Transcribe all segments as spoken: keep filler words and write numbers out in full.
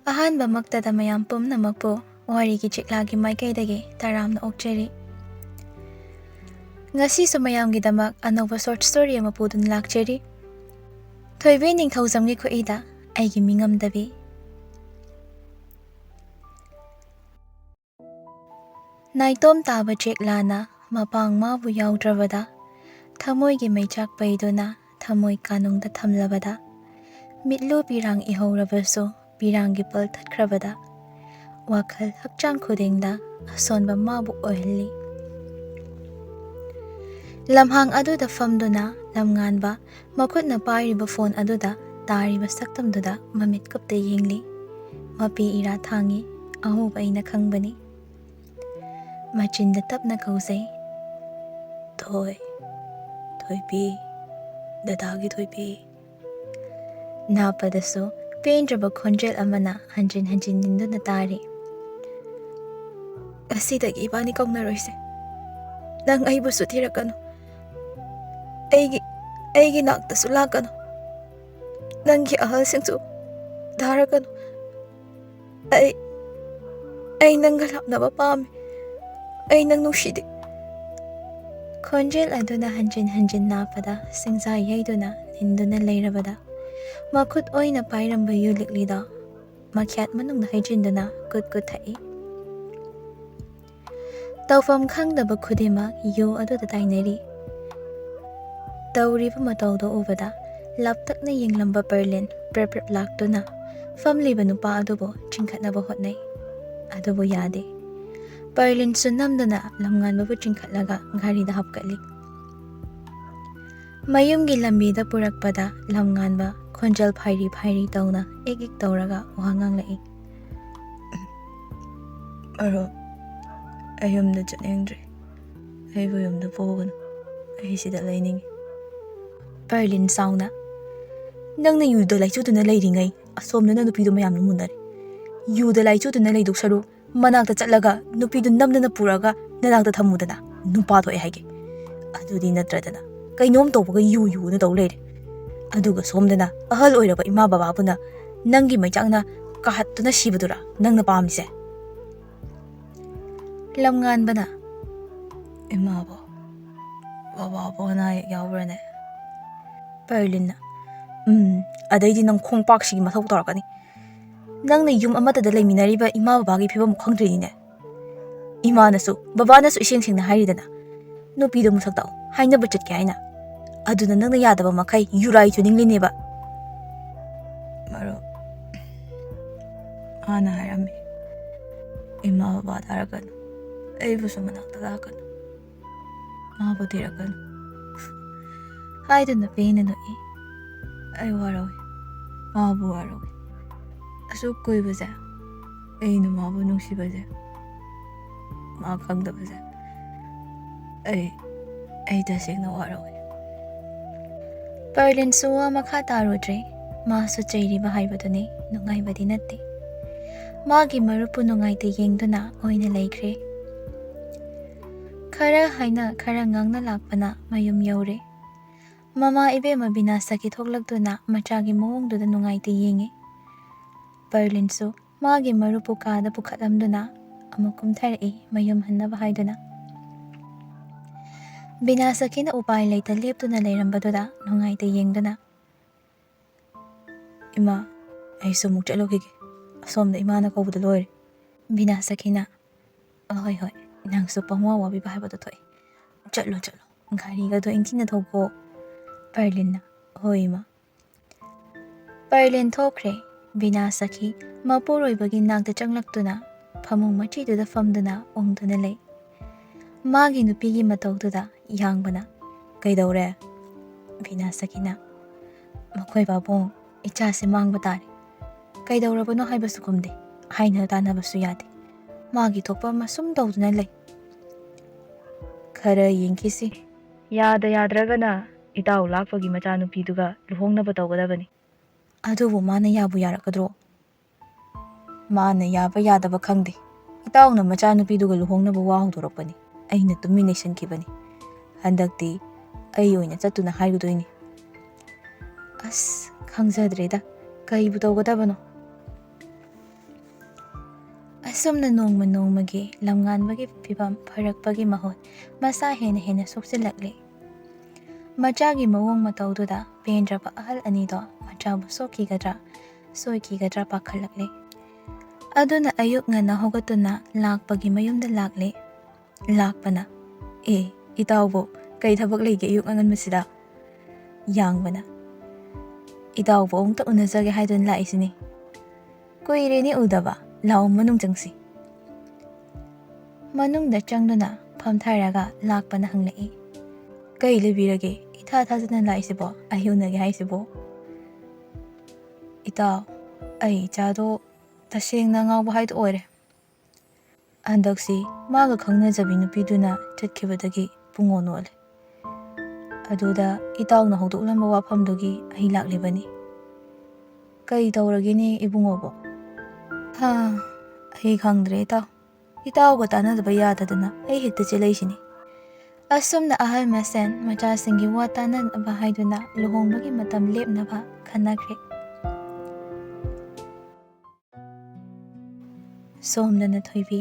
ꯑꯍꯥꯟꯕꯃꯛꯇꯗ ꯃꯌꯥꯝ ꯄꯨꯝꯅꯃꯛꯄꯨ ꯋꯥꯔꯤꯒꯤ ꯆꯤꯛꯂꯥꯒꯤ ꯃꯥꯏꯀꯩꯗꯒꯤ ꯇꯔꯥꯝꯅ ꯑꯣꯛꯆꯔꯤ꯫ ꯉꯁꯤꯁꯨ ꯃꯌꯥꯝꯒꯤꯗꯃꯛ ꯑꯅꯧꯕ short story ꯑꯃ ꯄꯨꯗꯨꯅ ꯂꯥꯛꯆꯔꯤ꯫ ꯊꯣꯏꯕꯤ ꯅꯤꯡꯊꯧꯖꯝꯒꯤ ꯈꯨꯠꯏꯗ ꯑꯩꯒꯤ ꯃꯤꯉꯝꯗꯕꯤ꯫ ꯅꯥꯏꯇꯣꯝ ꯇꯥꯕ ꯆꯦꯛꯂꯥꯅ ꯃꯄꯥꯡ ꯃꯥꯕꯨ ꯌꯥꯎꯗ꯭ꯔꯕꯗ, ꯊꯃꯣꯏꯒꯤ ꯃꯩꯆꯥꯛ ꯄꯩꯗꯨꯅ ꯊꯃꯣꯏ ꯀꯥꯅꯨꯡꯗ ꯊꯝꯂꯕꯗ, ꯃꯤꯠꯂꯨ ꯄꯤꯔꯥꯡ ꯏꯍꯧꯔꯕꯁꯨ ꯄꯤꯔꯥꯡꯒꯤ ꯄꯜ ꯊꯠꯈ꯭ꯔꯕꯗ, ꯋꯥꯈꯜ ꯍꯛꯆꯥꯡ ꯈꯨꯗꯤꯡꯗ ꯑꯁꯣꯟꯕ ꯃꯥꯕꯨ ꯑꯣꯏꯍꯜꯂꯤ꯫ ꯂꯝꯍꯥꯡ ꯑꯗꯨꯗ ꯐꯝꯗꯨꯅ ꯂꯝꯉꯥꯟꯕ ꯃꯈꯨꯠꯅ ꯄꯥꯏꯔꯤꯕ phone ꯑꯗꯨꯗ ꯇꯥꯔꯤꯕ ꯁꯛꯇꯝꯗꯨꯗ ꯃꯃꯤꯠ ꯀꯨꯞꯇ ꯌꯦꯡꯂꯤ꯫ ꯃꯄꯤ ꯏꯔꯥ ꯊꯥꯡꯉꯤ, ꯑꯍꯧꯕ ꯑꯩꯅ ꯈꯪꯕꯅꯤ꯫ ꯃꯆꯤꯟꯗ ꯇꯞꯅ ꯀꯧꯖꯩ, "ꯊꯣꯏ, ꯊꯣꯏꯕꯤ, ꯗꯗꯥꯒꯤ ꯊꯣꯏꯕꯤ"꯫ ꯅꯥꯄꯗꯁꯨ ꯄꯦꯟꯗ꯭ꯔꯕ ꯈꯣꯟꯖꯦꯜ ꯑꯃꯅ ꯍꯟꯖꯤꯟ ꯍꯟꯖꯤꯟ ꯅꯤꯟꯗꯨꯅ ꯇꯥꯔꯤ꯫ "ꯉꯁꯤꯗꯒꯤ ꯏꯕꯥꯅꯤ ꯀꯧꯅꯔꯣꯏꯁꯦ꯫ ꯅꯪ ꯑꯩꯕꯨꯁꯨ ꯊꯤꯔꯛꯀꯅꯨ꯫ ꯑꯩꯒꯤ, ꯑꯩꯒꯤ ꯅꯥꯛꯇꯁꯨ ꯂꯥꯛꯀꯅꯨ꯫ ꯅꯪꯒꯤ ꯑꯍꯜꯁꯤꯡꯁꯨ ꯊꯥꯔꯛꯀꯅꯨ꯫ ꯑꯩ, ꯑꯩ ꯅꯪꯒ ꯂꯥꯞꯅꯕ ꯄꯥꯝꯃꯤ꯫ ꯑꯩ ꯅꯪ ꯅꯨꯡꯁꯤꯗꯦ"꯫ ꯈꯣꯟꯖꯦꯜ ꯑꯗꯨꯅ ꯍꯟꯖꯤꯟ ꯍꯟꯖꯤꯟ ꯅꯥꯄꯗ ꯁꯤꯡꯖꯥ ꯌꯩꯗꯨꯅ ꯅꯤꯟꯗꯨꯅ ꯂꯩꯔꯕꯗ, ꯃꯈꯨꯠ ꯑꯣꯏꯅ ꯄꯥꯏꯔꯝꯕ ꯌꯨ ꯂꯤꯛꯂꯤꯗꯣ ꯃꯈ꯭ꯌꯥꯠ ꯃꯅꯨꯡꯗ ꯍꯩꯖꯤꯟꯗꯨꯅ ꯀꯨꯠ ꯀꯨꯠ ꯊꯛꯏ꯫ ꯇꯧꯐꯝ ꯈꯪꯗꯕ ꯈꯨꯗꯤꯡꯃꯛ ꯌꯨ ꯑꯗꯨꯗ ꯇꯥꯏꯅꯔꯤ꯫ ꯇꯧꯔꯤꯕ ꯃꯇꯧꯗꯨ ꯎꯕꯗ ꯂꯥꯞꯇꯛꯅ ꯌꯦꯡꯂꯝꯕ ꯄꯔꯂꯤꯟ ꯄ꯭ꯔꯦꯞ ꯄ꯭ꯔꯦꯞ ꯂꯥꯛꯇꯨꯅ ꯐꯝꯂꯤꯕ ꯅꯨꯄꯥ ꯑꯗꯨꯕꯨ ꯆꯤꯡꯈꯠꯅꯕ ꯍꯣꯠꯅꯩ꯫ ꯑꯗꯨꯕꯨ ꯌꯥꯗꯦ꯫ ꯄꯔꯂꯤꯟꯁꯨ ꯅꯝꯗꯨꯅ ꯂꯝꯉꯥꯟꯕꯕꯨ ꯆꯤꯡꯈꯠꯂꯒ ꯒꯥꯔꯤꯗ ꯍꯥꯞꯀꯠꯂꯤ꯫ ꯃꯌꯨꯝꯒꯤ ꯂꯝꯕꯤꯗ ꯄꯨꯔꯛꯄꯗ ꯂꯝꯉꯥꯟꯕ ꯈꯣꯟꯖꯦꯜ ꯐꯥꯏꯔꯤ ꯐꯥꯏꯔꯤ ꯇꯧꯅ ꯏꯛ ꯏꯛ ꯇꯧꯔꯒ ꯋꯥ ꯉꯥꯡꯂꯛꯏ꯫ "ꯃꯔꯨꯞ, ꯑꯩ ꯌꯨꯝꯗ ꯆꯠꯅꯤꯡꯗ꯭ꯔꯦ꯫ ꯑꯩꯕꯨ ꯌꯨꯝꯗ ꯄꯨꯒꯅꯨ꯫ ꯑꯩ ꯁꯤꯗ ꯂꯩꯅꯤꯡꯉꯤ"꯫ ꯄꯔꯂꯤꯟ ꯆꯥꯎꯅ, "ꯅꯪꯅ ꯌꯨꯗ ꯂꯥꯏꯆꯨꯗꯨꯅ ꯂꯩꯔꯤꯉꯩ ꯑꯁꯣꯝꯗꯅ ꯅꯨꯄꯤꯗꯨ ꯃꯌꯥꯝꯅ ꯃꯨꯟꯅꯔꯦ꯫ ꯌꯨꯗ ꯂꯥꯏꯆꯨꯗꯨꯅ ꯂꯩꯗꯧ ꯁꯔꯨꯛ ꯃꯅꯥꯛꯇ ꯆꯠꯂꯒ ꯅꯨꯄꯤꯗꯨ ꯅꯝꯗꯅ ꯄꯨꯔꯛꯑꯒ ꯅꯅꯥꯛꯇ ꯊꯝꯃꯨꯗꯅ꯫ ꯅꯨꯄꯥ ꯊꯣꯛꯑꯦ ꯍꯥꯏꯒꯦ꯫ ꯑꯗꯨꯗꯤ ꯅꯠꯇ꯭ꯔꯗꯅ ꯀꯩꯅꯣꯝ ꯇꯧꯕꯒ ꯌꯨ ꯌꯨꯅ ꯇꯧ ꯂꯩꯔꯦ꯫ ꯑꯗꯨꯒ ꯁꯣꯝꯗꯅ ꯑꯍꯜ ꯑꯣꯏꯔꯕ ꯏꯃꯥ ꯕꯕꯥꯕꯨꯅ ꯅꯪꯒꯤ ꯃꯩꯆꯥꯛꯅ ꯀꯥꯍꯠꯇꯨꯅ ꯁꯤꯕꯗꯨꯔꯥ ꯅꯪꯅ ꯄꯥꯝꯃꯤꯁꯦ?" ꯂꯝꯉꯥꯟꯕꯅ, "ꯏꯃꯥꯕꯣ, ꯕꯕꯥꯕꯣ ꯑꯅꯥ ꯑꯌꯦꯛ ꯌꯥꯎꯕ꯭ꯔꯅꯦ?" ꯄꯔꯂꯤꯟꯅ, "ꯎꯝ, ꯑꯗꯩꯗꯤ ꯅꯪ ꯈꯣꯡꯄꯥꯛꯁꯤꯒꯤ ꯃꯊꯧ ꯇꯧꯔꯛꯀꯅꯤ꯫ ꯅꯪꯅ ꯌꯨꯝ ꯑꯃꯠꯇꯗ ꯂꯩꯃꯤꯟꯅꯔꯤꯕ ꯏꯃꯥ ꯕꯕꯥꯒꯤ ꯐꯤꯕꯝ ꯈꯪꯗ꯭ꯔꯤꯅꯤꯅꯦ꯫ ꯏꯃꯥꯅꯁꯨ ꯕꯕꯥꯅꯁꯨ ꯏꯁꯦꯡ ꯁꯦꯡꯅ ꯍꯥꯏꯔꯤꯗꯅ, ꯅꯨꯄꯤꯗꯣ ꯃꯁꯛ ꯇꯥꯛꯑꯣ, ꯍꯥꯏꯅꯕ ꯆꯠꯀꯦ ꯍꯥꯏꯅ꯫ ꯑꯗꯨꯅ ꯅꯪꯅ ꯌꯥꯗꯕ ꯃꯈꯩ ꯌꯨꯔꯥꯏ ꯆꯨꯅꯤꯡꯂꯤꯅꯦꯕ꯫" ꯃꯔꯨꯞ, ꯃꯥꯅ ꯍꯥꯏꯔꯝꯃꯤ, "ꯏꯃꯥ ꯕꯕꯥ ꯊꯥꯔꯛꯀꯅꯨ, ꯑꯩꯕꯨꯁꯨ ꯃꯅꯥꯛꯇ ꯂꯥꯛꯀꯅꯨ, ꯃꯥꯕꯨ ꯊꯤꯔꯛꯀꯅꯨ" ꯍꯥꯏꯗꯨꯅ ꯄꯦꯟꯅ ꯅꯣꯛꯏ꯫ ꯑꯩ ꯋꯥꯔꯧꯏ, ꯃꯥꯕꯨ ꯋꯥꯔꯧꯏ꯫ ꯑꯁꯨꯛ ꯀꯨꯏꯕꯁꯦ ꯑꯩꯅ ꯃꯥꯕꯨ ꯅꯨꯡꯁꯤꯕꯁꯦ ꯃꯥ ꯈꯪꯗꯕꯁꯦ꯫ ꯑꯩ, ꯑꯩ ꯇꯁꯦꯡꯅ ꯋꯥꯔꯧꯏ꯫ ꯄꯔꯂꯤꯟꯁꯨ ꯋꯥ ꯃꯈꯥ ꯇꯥꯔꯨꯗ꯭ꯔꯦ꯫ ꯃꯥꯁꯨ ꯆꯩꯔꯤꯕ ꯍꯥꯏꯕꯗꯨꯅꯤ, ꯅꯨꯡꯉꯥꯏꯕꯗꯤ ꯅꯠꯇꯦ꯫ ꯃꯥꯒꯤ ꯃꯔꯨꯞꯄꯨ ꯅꯨꯡꯉꯥꯏꯇ ꯌꯦꯡꯗꯨꯅ ꯑꯣꯏꯅ ꯂꯩꯈ꯭ꯔꯦ꯫ ꯈꯔ ꯍꯥꯏꯅ ꯈꯔ ꯉꯥꯡꯅ ꯂꯥꯛꯄꯅ ꯃꯌꯨꯝ ꯌꯧꯔꯦ꯫ ꯃꯃꯥ ꯏꯕꯦꯝꯃ ꯕꯤꯅꯥꯁꯀꯤ ꯊꯣꯛꯂꯛꯇꯨꯅ ꯃꯆꯥꯒꯤ ꯃꯑꯣꯡꯗꯨꯗ ꯅꯨꯡꯉꯥꯏꯇ ꯌꯦꯡꯉꯤ꯫ ꯄꯔꯂꯤꯟꯁꯨ ꯃꯥꯒꯤ ꯃꯔꯨꯞꯄꯨ ꯀꯥꯗ ꯄꯨꯈꯠꯂꯝꯗꯨꯅ ꯑꯃꯨꯛ ꯀꯨꯝꯊꯔꯛꯏ, ꯃꯌꯨꯝ ꯍꯟꯅꯕ ꯍꯥꯏꯗꯨꯅ꯫ ꯕꯤꯅꯥꯁꯀꯤꯅ ꯎꯄꯥꯏ ꯂꯩꯇ ꯂꯦꯞꯇꯨꯅ ꯂꯩꯔꯝꯕꯗꯨꯗ ꯅꯨꯡꯉꯥꯏꯇ ꯌꯦꯡꯗꯨꯅ, "ꯏꯃꯥ, ꯑꯩꯁꯨ ꯑꯃꯨꯛ ꯆꯠꯂꯨꯈꯤꯒꯦ꯫ ꯑꯁꯣꯝꯗ ꯏꯃꯥꯅ ꯀꯧꯕꯗ ꯂꯣꯏꯔꯦ꯫" ꯕꯤꯅꯥꯁꯀꯤꯅ, "ꯑꯍꯣꯏ ꯍꯣꯏ, ꯅꯪꯁꯨ ꯄꯪꯋꯥ ꯋꯥꯕꯤꯕ ꯍꯥꯏꯕꯗꯣ ꯊꯣꯛꯑꯦ꯫ ꯆꯠꯂꯣ ꯆꯠꯂꯣ, ꯒꯥꯔꯤꯒꯗꯣ ꯏꯪꯊꯤꯅ ꯊꯧꯀꯣ꯫" ꯄꯔꯂꯤꯟꯅ, "ꯍꯣꯏ ꯏꯃꯥ꯫" ꯄꯔꯂꯤꯟ ꯊꯣꯛꯈ꯭ꯔꯦ꯫ ꯕꯤꯅꯥꯁꯀꯤ ꯃꯄꯨꯔꯣꯏꯕꯒꯤ ꯅꯥꯛꯇ ꯆꯪꯂꯛꯇꯨꯅ ꯐꯃꯨꯡ ꯃꯆꯤꯗꯨꯗ ꯐꯝꯗꯨꯅ ꯎꯪꯗꯨꯅ ꯂꯩ꯫ ꯃꯥꯒꯤ ꯅꯨꯄꯤꯒꯤ ꯃꯇꯧꯗꯨꯗ ꯌꯥꯡꯕꯅ, "ꯀꯩꯗꯧꯔꯦ?" ꯕꯤꯅꯥꯁꯀꯤꯅ, "ꯃꯈꯣꯏ ꯄꯥꯕꯨꯡ, ꯏꯆꯥꯁꯦ ꯃꯥꯡꯕ ꯇꯥꯔꯦ꯫ ꯀꯩꯗꯧꯔꯕꯅꯣ ꯍꯥꯏꯕꯁꯨ ꯈꯨꯝꯗꯦ꯫ ꯍꯥꯏꯅ ꯇꯥꯟꯅꯕꯁꯨ ꯌꯥꯗꯦ꯫ ꯃꯥꯒꯤ ꯊꯣꯛꯄ ꯑꯃ ꯁꯨꯝ ꯇꯧꯗꯨꯅ ꯂꯩ꯫ ꯈꯔ ꯌꯦꯡꯈꯤꯁꯤ꯫ ꯌꯥꯗ ꯌꯥꯗ꯭ꯔꯒꯅ ꯏꯇꯥꯎ ꯂꯥꯛꯄꯒꯤ ꯃꯆꯥꯅꯨꯄꯤꯗꯨꯒ ꯂꯨꯍꯣꯡꯅꯕ ꯇꯧꯒꯗꯕꯅꯤ꯫" "ꯑꯗꯨꯕꯨ ꯃꯥꯅ ꯌꯥꯕꯨ ꯌꯥꯔꯛꯀꯗ꯭ꯔꯣ?" "ꯃꯥꯅ ꯌꯥꯕ ꯌꯥꯗꯕ ꯈꯪꯗꯦ꯫ ꯏꯇꯥꯎꯅ ꯃꯆꯥꯅꯨꯄꯤꯗꯨꯒ ꯂꯨꯍꯣꯡꯅꯕ ꯋꯥ ꯍꯧꯗꯣꯔꯛꯄꯅꯤ꯫ ꯑꯩꯅ ꯇꯨꯃꯤꯟ ꯂꯩꯁꯟꯈꯤꯕꯅꯤ꯫ ꯍꯟꯗꯛꯇꯤ ꯑꯩ ꯑꯣꯏꯅ ꯆꯠꯇꯨꯅ ꯍꯥꯏꯔꯨꯗꯣꯏꯅꯤ꯫" "ꯑꯁ, ꯈꯪꯖꯗ꯭ꯔꯦꯗ, ꯀꯩꯕꯨ ꯇꯧꯒꯗꯕꯅꯣ?" ꯑꯁꯨꯝꯅ ꯅꯣꯡꯃ ꯅꯣꯡꯃꯒꯤ ꯂꯝꯉꯥꯟꯕꯒꯤ ꯐꯤꯕꯝ ꯐꯔꯛꯄꯒꯤ ꯃꯍꯨꯠ ꯃꯁꯥ ꯍꯦꯟꯅ ꯍꯦꯟꯅ ꯁꯣꯛꯆꯤꯜꯂꯛꯂꯦ꯫ ꯃꯆꯥꯒꯤ ꯃꯑꯣꯡ ꯃꯇꯧꯗꯨꯗ ꯄꯦꯟꯗ꯭ꯔꯕ ꯑꯍꯜ ꯑꯅꯤꯗꯣ ꯃꯆꯥꯕꯨ ꯁꯣꯛꯈꯤꯒꯗ꯭ꯔꯥ, ꯁꯣꯏꯈꯤꯒꯗ꯭ꯔꯥ ꯄꯥꯈꯠꯂꯛꯂꯦ꯫ ꯑꯗꯨꯅ ꯑꯌꯨꯛ ꯉꯟꯅ ꯍꯧꯒꯠꯇꯨꯅ ꯂꯥꯛꯄꯒꯤ ꯃꯌꯨꯝꯗ ꯂꯥꯛꯂꯦ꯫ ꯂꯥꯛꯄꯅ, "ꯑꯦ, ꯏꯇꯥꯎꯕꯨ ꯀꯩ ꯊꯕꯛ ꯂꯩꯒꯦ ꯑꯌꯨꯛ ꯑꯉꯟꯕꯁꯤꯗ?" ꯌꯥꯡꯕꯅ, "ꯏꯇꯥꯎꯕꯨ ꯑꯃꯨꯛꯇ ꯎꯅꯖꯒꯦ ꯍꯥꯏꯗꯨꯅ ꯂꯥꯛꯏꯁꯤꯅꯤ꯫ ꯀꯨꯏꯔꯦꯅꯦ ꯎꯗꯕ, ꯂꯥꯛꯑꯣ ꯃꯅꯨꯡ ꯆꯪꯁꯤ꯫" ꯃꯅꯨꯡꯗ ꯆꯪꯗꯨꯅ ꯐꯝꯊꯔꯒ ꯂꯥꯛꯄꯅ ꯍꯪꯂꯛꯏ, "ꯀꯩ ꯂꯩꯕꯤꯔꯒꯦ? ꯏꯊꯥ ꯊꯥꯖꯗꯅ ꯂꯥꯛꯏꯁꯤꯕꯣ, ꯑꯩ ꯎꯅꯒꯦ ꯍꯥꯏꯁꯤꯕꯣ?" "ꯏꯇꯥꯎ, ꯑꯩ ꯏꯆꯥꯗꯣ ꯇꯁꯦꯡꯅ ꯉꯥꯎꯕ ꯍꯥꯏꯗꯣ ꯑꯣꯏꯔꯦ꯫ ꯍꯟꯗꯛꯁꯤ ꯃꯥꯒ ꯈꯪꯅꯖꯕꯤ ꯅꯨꯄꯤꯗꯨꯅ ꯆꯠꯈꯤꯕꯗꯒꯤ ꯄꯨꯡꯑꯣꯟ ꯑꯣꯜꯂꯦ꯫ ꯑꯗꯨꯗ ꯏꯇꯥꯎꯅ ꯍꯧꯗꯣꯛꯂꯝꯕ ꯋꯥꯐꯝꯗꯨꯒꯤ ꯑꯩ ꯂꯥꯛꯂꯤꯕꯅꯤ꯫ ꯀꯩ ꯇꯧꯔꯒꯦꯅꯦ ꯏꯕꯨꯡꯉꯣꯕꯣ?" "ꯍꯥ, ꯑꯩ ꯈꯪꯗ꯭ꯔꯦ ꯏꯇꯥꯎ꯫ ꯏꯇꯥꯎꯒ ꯇꯥꯟꯅꯗꯕ ꯌꯥꯗꯗꯅ ꯑꯩ ꯍꯦꯛꯇ ꯆꯦꯜꯂꯛꯏꯁꯤꯅꯤ꯫" ꯑꯁꯨꯝꯅ ꯑꯍꯜ ꯃꯁꯦꯟ ꯃꯆꯥꯁꯤꯡꯒꯤ ꯋꯥ ꯇꯥꯟꯅꯅꯕ ꯍꯥꯏꯗꯨꯅ ꯂꯨꯍꯣꯡꯕꯒꯤ ꯃꯇꯝ ꯂꯦꯞꯅꯕ ꯈꯟꯅꯈ꯭ꯔꯦ꯫ ꯁꯣꯝꯗꯅ ꯊꯣꯏꯕꯤ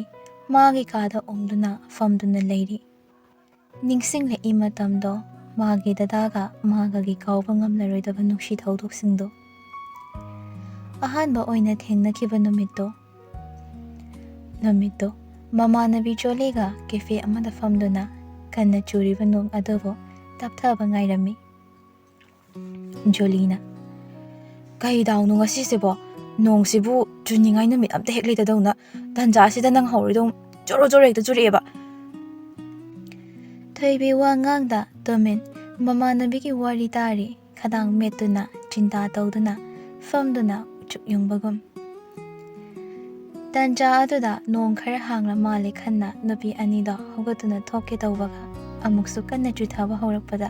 ꯃꯥꯒꯤ ꯀꯥꯗ ꯑꯣꯡꯗꯨꯅ ꯐꯝꯗꯨꯅ ꯂꯩꯔꯤ꯫ ꯅꯤꯡꯁꯤꯡꯂꯛꯏ ꯃꯇꯝꯗꯣ, ꯃꯥꯒꯤ ꯗꯗꯥꯒ ꯃꯥꯒꯒꯤ ꯀꯥꯎꯕ ꯉꯝꯂꯔꯣꯏꯗꯕ ꯅꯨꯡꯁꯤ ꯊꯧꯗꯣꯛꯁꯤꯡꯗꯣ꯫ ꯑꯍꯥꯟꯕ ꯑꯣꯏꯅ ꯊꯦꯡꯅꯈꯤꯕ ꯅꯨꯃꯤꯠꯇꯣ, ꯅꯨꯃꯤꯠꯇꯣ ꯃꯃꯥꯟꯅꯕꯤ ꯖꯣꯂꯤꯒ ꯀꯦꯐꯦ ꯑꯃꯗ ꯐꯝꯗꯨꯅ ꯀꯟꯅ ꯆꯨꯔꯤꯕ ꯅꯣꯡ ꯑꯗꯨꯕꯨ ꯇꯞꯊꯕ ꯉꯥꯏꯔꯝꯃꯤ꯫ ꯖꯣꯂꯤꯅ, "ꯀꯩ ꯗꯥꯎꯅꯣ ꯉꯁꯤꯁꯤꯕꯣ? ꯅꯣꯡꯁꯤꯕꯨ ꯆꯨꯅꯤꯡꯉꯥꯏ ꯅꯨꯃꯤꯠ ꯑꯝꯇ ꯍꯦꯛ ꯂꯩꯇꯗꯧꯅ ꯇꯟꯖꯥꯁꯤꯗ ꯅꯪ ꯍꯧꯔꯤꯗꯧ ꯖꯣꯔꯣ ꯖꯣꯔꯣ ꯍꯦꯛꯇ ꯆꯨꯔꯛꯑꯦꯕ꯫" ꯊꯣꯏꯕꯤ ꯋꯥ ꯉꯥꯡꯗ ꯇꯨꯃꯤꯟ ꯃꯃꯥꯟꯅꯕꯤꯒꯤ ꯋꯥꯔꯤ ꯇꯥꯔꯤ꯫ ꯈꯗꯥꯡ ꯃꯦꯠꯇꯨꯅ, ꯆꯤꯟꯇꯥ ꯇꯧꯗꯨꯅ, ꯐꯝꯗꯨꯅ ꯎꯆꯨꯛ ꯌꯨꯡꯕꯒꯨꯝ꯫ ꯇꯟꯖꯥ ꯑꯗꯨꯗ ꯅꯣꯡ ꯈꯔ ꯍꯥꯡꯂ ꯃꯥꯜꯂꯦ ꯈꯟꯅ ꯅꯨꯄꯤ ꯑꯅꯤꯗꯣ ꯍꯧꯒꯠꯇꯨꯅ ꯊꯣꯛꯀꯦ ꯇꯧꯕꯒ, ꯑꯃꯨꯛꯁꯨ ꯀꯟꯅ ꯆꯨꯊꯕ ꯍꯧꯔꯛꯄꯗ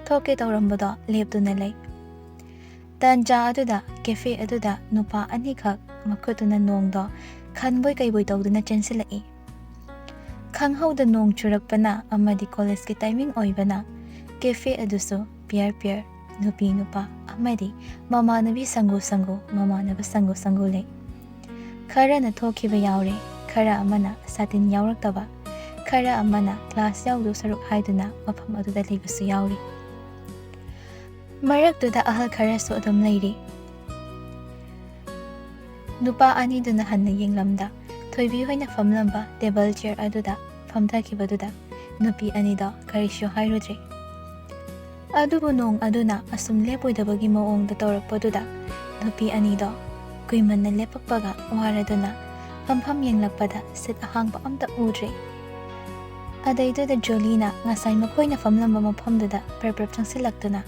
ꯊꯣꯛꯀꯦ ꯇꯧꯔꯝꯕꯗꯣ ꯂꯦꯞꯇꯨꯅ ꯂꯩ꯫ ꯇꯟꯖꯥ ꯑꯗꯨꯗ ꯀꯦꯐꯦ ꯑꯗꯨꯗ ꯅꯨꯄꯥ ꯑꯅꯤꯈꯛ ꯃꯈꯨꯠꯇꯨꯅ ꯅꯣꯡꯗꯣ ꯈꯟꯕꯣꯏ ꯀꯩꯕꯣꯏ ꯇꯧꯗꯨꯅ ꯆꯦꯟꯁꯤꯜꯂꯛꯏ꯫ ꯈꯪꯍꯧꯗ ꯅꯣꯡ ꯆꯨꯔꯛꯄꯅ ꯑꯃꯗꯤ ꯀꯣꯂꯦꯖꯀꯤ ꯇꯥꯏꯃꯤꯡ ꯑꯣꯏꯕꯅ ꯀꯦꯐꯦ ꯑꯗꯨꯁꯨ ꯄꯤꯌꯔ ꯄꯤꯌꯔ, ꯅꯨꯄꯤ ꯅꯨꯄꯥ ꯑꯃꯗꯤ ꯃꯃꯥꯟꯅꯕꯤ ꯁꯪꯒꯨ ꯁꯪꯒꯨ, ꯃꯃꯥꯟꯅꯕ ꯁꯪꯒꯨ ꯁꯪꯒꯨ ꯂꯩ꯫ ꯈꯔꯅ ꯊꯣꯛꯈꯤꯕ ꯌꯥꯎꯔꯦ, ꯈꯔ ꯑꯃꯅ ꯁꯥꯇꯤꯟ ꯌꯥꯎꯔꯛꯇꯕ, ꯈꯔ ꯑꯃꯅ ꯀ꯭ꯂꯥꯁ ꯌꯥꯎꯗꯧ ꯁꯔꯨꯛ ꯍꯥꯏꯗꯨꯅ ꯃꯐꯝ ꯑꯗꯨꯗ ꯂꯩꯕꯁꯨ ꯌꯥꯎꯔꯤ꯫ ꯃꯔꯛꯇꯨꯗ ꯑꯍꯜ ꯈꯔꯁꯨ ꯑꯗꯨꯝ ꯂꯩꯔꯤ꯫ ꯅꯨꯄꯥ ꯑꯅꯤꯗꯨꯅ ꯍꯟꯅ ꯌꯦꯡꯂꯝꯗ ꯊꯣꯏꯕꯤ ꯍꯣꯏꯅ ꯐꯝꯂꯝꯕ ꯇꯦꯕꯜ ꯆꯤꯌꯔ ꯑꯗꯨꯗ ꯐꯝꯊꯈꯤꯕꯗꯨꯗ ꯅꯨꯄꯤ ꯑꯅꯤꯗꯣ ꯀꯔꯤꯁꯨ ꯍꯥꯏꯔꯨꯗ꯭ꯔꯦ꯫ ꯑꯗꯨꯕꯨ ꯅꯣꯡ ꯑꯗꯨꯅ ꯑꯁꯨꯝ ꯂꯦꯞꯄꯣꯏꯗꯕꯒꯤ ꯃꯑꯣꯡꯗ ꯇꯧꯔꯛꯄꯗꯨꯗ ꯅꯨꯄꯤ ꯑꯅꯤꯗꯣ ꯀꯨꯏꯃꯟꯅ ꯂꯦꯞꯄꯛꯄꯒ ꯋꯥꯔꯗꯨꯅ ꯐꯝꯐꯝ ꯌꯦꯡꯂꯛꯄꯗ ꯁꯤꯠ ꯑꯍꯥꯡꯕ ꯑꯝꯇ ꯎꯗ꯭ꯔꯦ꯫ ꯑꯗꯩꯗꯨꯗ ꯖꯣꯂꯤꯅ ꯉꯁꯥꯏ ꯃꯈꯣꯏꯅ ꯐꯝꯂꯝꯕ ꯃꯐꯝꯗꯨꯗ ꯄ꯭ꯔꯞ ꯄ꯭ꯔꯞ ꯆꯪꯁꯤꯜꯂꯛꯇꯨꯅ,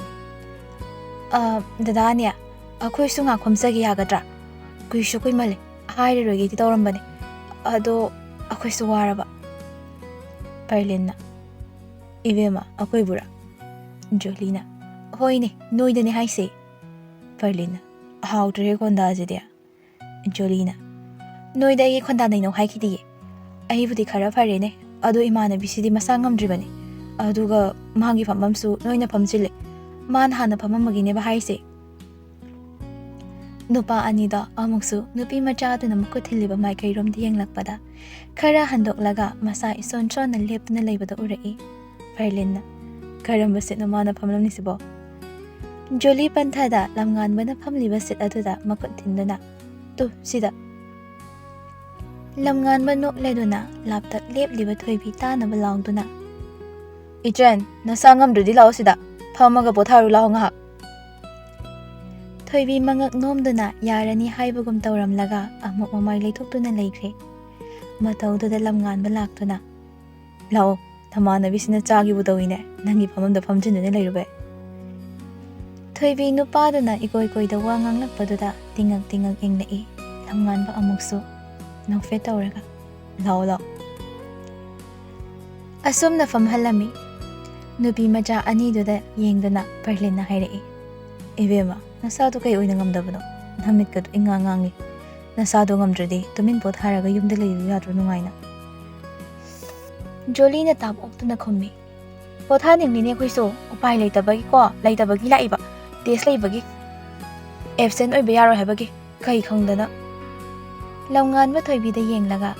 "ꯑ, ꯗꯗꯥꯅꯦ, ꯑꯩꯈꯣꯏꯁꯨ ꯉꯥꯛ ꯐꯝꯖꯒꯦ ꯌꯥꯒꯗ꯭ꯔꯥ? ꯀꯨꯏꯁꯨ ꯀꯨꯏꯃꯜꯂꯦ, ꯍꯥꯏꯔꯔꯣꯏꯒꯦꯗꯤ ꯇꯧꯔꯝꯕꯅꯦ, ꯑꯗꯣ ꯑꯩꯈꯣꯏꯁꯨ ꯋꯥꯔꯕ꯫" ꯄꯔꯂꯤꯟꯅ, "ꯏꯕꯦꯝꯃ, ꯑꯩꯈꯣꯏꯕꯨꯔꯥ?" ꯖꯣꯂꯤꯅ, "ꯍꯣꯏꯅꯦ, ꯅꯣꯏꯗꯅꯦ ꯍꯥꯏꯁꯦ꯫" ꯄꯔꯂꯤꯟꯅ, "ꯍꯥꯎꯇ꯭ꯔꯦꯍꯦ ꯈꯣꯟꯗꯥꯁꯤꯗꯤ꯫" ꯖꯣꯂꯤꯅ, "ꯅꯣꯏꯗ ꯑꯩꯒꯤ ꯈꯣꯟꯗꯥ ꯅꯩꯅꯧ ꯍꯥꯏꯈꯤꯗꯤꯌꯦ꯫ ꯑꯩꯕꯨꯗꯤ ꯈꯔ ꯐꯔꯦꯅꯦ, ꯑꯗꯣ ꯏꯃꯥꯟꯅꯕꯤꯁꯤꯗꯤ ꯃꯁꯥ ꯉꯝꯗ꯭ꯔꯤꯕꯅꯦ꯫ ꯑꯗꯨꯒ ꯃꯥꯒꯤ ꯐꯝꯐꯝꯁꯨ ꯂꯣꯏꯅ ꯐꯝꯖꯤꯜꯂꯦ꯫ ꯃꯥꯅ ꯍꯥꯟꯅ ꯐꯝꯃꯝꯕꯒꯤꯅꯦꯕ ꯍꯥꯏꯁꯦ꯫" ꯅꯨꯄꯥ ꯑꯅꯤꯗꯣ ꯑꯃꯨꯛꯁꯨ ꯅꯨꯄꯤ ꯃꯆꯥꯗꯨꯅ ꯃꯈꯨꯠ ꯊꯤꯜꯂꯤꯕ ꯃꯥꯏꯀꯩꯔꯣꯝꯗ ꯌꯦꯡꯂꯛꯄꯗ ꯈꯔ ꯍꯟꯗꯣꯛꯂꯒ ꯃꯁꯥ ꯏꯁꯣꯟ ꯁꯣꯟꯅ ꯂꯦꯞꯇꯨꯅ ꯂꯩꯕꯗꯣ ꯎꯔꯛꯏ꯫ ꯄꯔꯂꯤꯟꯅ, "ꯀꯔꯝꯕ ꯁꯤꯠꯅꯣ ꯃꯥꯅ ꯐꯝꯂꯝꯂꯤꯁꯤꯕꯣ?" ꯖꯣꯂꯤ ꯄꯟꯊꯥꯗ ꯂꯝꯉꯥꯟꯕꯅ ꯐꯝꯂꯤꯕ ꯁꯤꯠ ꯑꯗꯨꯗ ꯃꯈꯨꯠ ꯊꯤꯟꯗꯨꯅ, "ꯇꯨ, ꯁꯤꯗ꯫" ꯂꯝꯉꯥꯟꯕ ꯅꯣꯛꯂꯗꯨꯅ ꯂꯥꯞꯇꯛ ꯂꯦꯞꯂꯤꯕ ꯊꯣꯏꯕꯤ ꯇꯥꯅꯕ ꯂꯥꯎꯗꯨꯅ, "ꯏꯆꯟ, ꯅꯁꯥ ꯉꯝꯗ꯭ꯔꯗꯤ ꯂꯥꯛꯑꯣ ꯁꯤꯗ, ꯐꯝꯃꯒ ꯄꯣꯊꯥꯔꯨ ꯂꯥꯛꯑꯣ ꯉꯥꯏꯍꯥꯛ꯫" ꯊꯣꯏꯕꯤ ꯃꯉꯛ ꯅꯣꯝꯗꯨꯅ ꯌꯥꯔꯅꯤ ꯍꯥꯏꯕꯒꯨꯝ ꯇꯧꯔꯝꯂꯒ ꯑꯃꯨꯛ ꯃꯃꯥꯏ ꯂꯩꯊꯣꯛꯇꯨꯅ ꯂꯩꯈ꯭ꯔꯦ꯫ ꯃꯇꯧꯗꯨꯗ ꯂꯝꯉꯥꯟꯕ ꯂꯥꯛꯇꯨꯅ, "ꯂꯥꯛꯑꯣ, ꯅꯃꯥꯟꯅꯕꯤꯁꯤꯅ ꯆꯥꯒꯤꯕꯨ ꯇꯧꯏꯅꯦ, ꯅꯪꯒꯤ ꯐꯝꯐꯝꯗ ꯐꯝꯖꯤꯟꯗꯨꯅ ꯂꯩꯔꯨꯕꯩ꯫" ꯊꯣꯏꯕꯤ ꯅꯨꯄꯥꯗꯨꯅ ꯏꯀꯣꯏ ꯀꯣꯏꯗ ꯋꯥ ꯉꯥꯡꯂꯛꯄꯗꯨꯗ ꯇꯤꯡꯉꯛ ꯇꯤꯡꯉꯛ ꯌꯦꯡꯂꯛꯏ꯫ ꯂꯝꯉꯥꯟꯕ ꯑꯃꯨꯛꯁꯨ ꯅꯣꯛꯐꯦꯠ ꯇꯧꯔꯒ, "ꯂꯥꯛꯑꯣ, ꯂꯥꯛꯑꯣ꯫" ꯑꯁꯨꯝꯅ ꯐꯝꯍꯜꯂꯝꯃꯤ꯫ ꯅꯨꯄꯤ ꯃꯆꯥ ꯑꯅꯤꯗꯨꯗ ꯌꯦꯡꯗꯨꯅ ꯄꯔꯂꯤꯟꯅ ꯍꯥꯏꯔꯛꯏ, "ꯏꯕꯦꯝꯃ, ꯅꯁꯥꯗꯣ ꯀꯩ ꯑꯣꯏꯅ ꯉꯝꯗꯕꯅꯣ? ꯅꯃꯤꯠꯀꯗꯣ ꯏꯉꯥꯡ ꯉꯥꯡꯉꯤ꯫ ꯅꯁꯥꯗꯣ ꯉꯝꯗ꯭ꯔꯗꯤ ꯇꯨꯃꯤꯟ ꯄꯣꯊꯥꯔꯒ ꯌꯨꯝꯗ ꯂꯩꯌꯨ ꯌꯥꯗ꯭ꯔꯣ ꯅꯨꯡꯉꯥꯏꯅ?" ꯖꯣꯂꯤꯅ ꯇꯥꯞ ꯑꯣꯛꯇꯨꯅ ꯈꯨꯝꯃꯤ, "ꯄꯣꯊꯥꯅꯤꯡꯂꯤꯅꯦ ꯑꯩꯈꯣꯏꯁꯨ, ꯎꯄꯥꯏ ꯂꯩꯇꯕꯒꯤꯀꯣ, ꯂꯩꯇꯕꯒꯤ ꯂꯥꯛꯏꯕ, ꯇꯦꯁ ꯂꯩꯕꯒꯤ, ꯑꯦꯞꯁꯦꯟ ꯑꯣꯏꯕ ꯌꯥꯔꯣꯏ ꯍꯥꯏꯕꯒꯤ, ꯀꯩ ꯈꯪꯗꯅ꯫" ꯂꯝꯉꯥꯟꯕ ꯊꯣꯏꯕꯤꯗ ꯌꯦꯡꯂꯒ,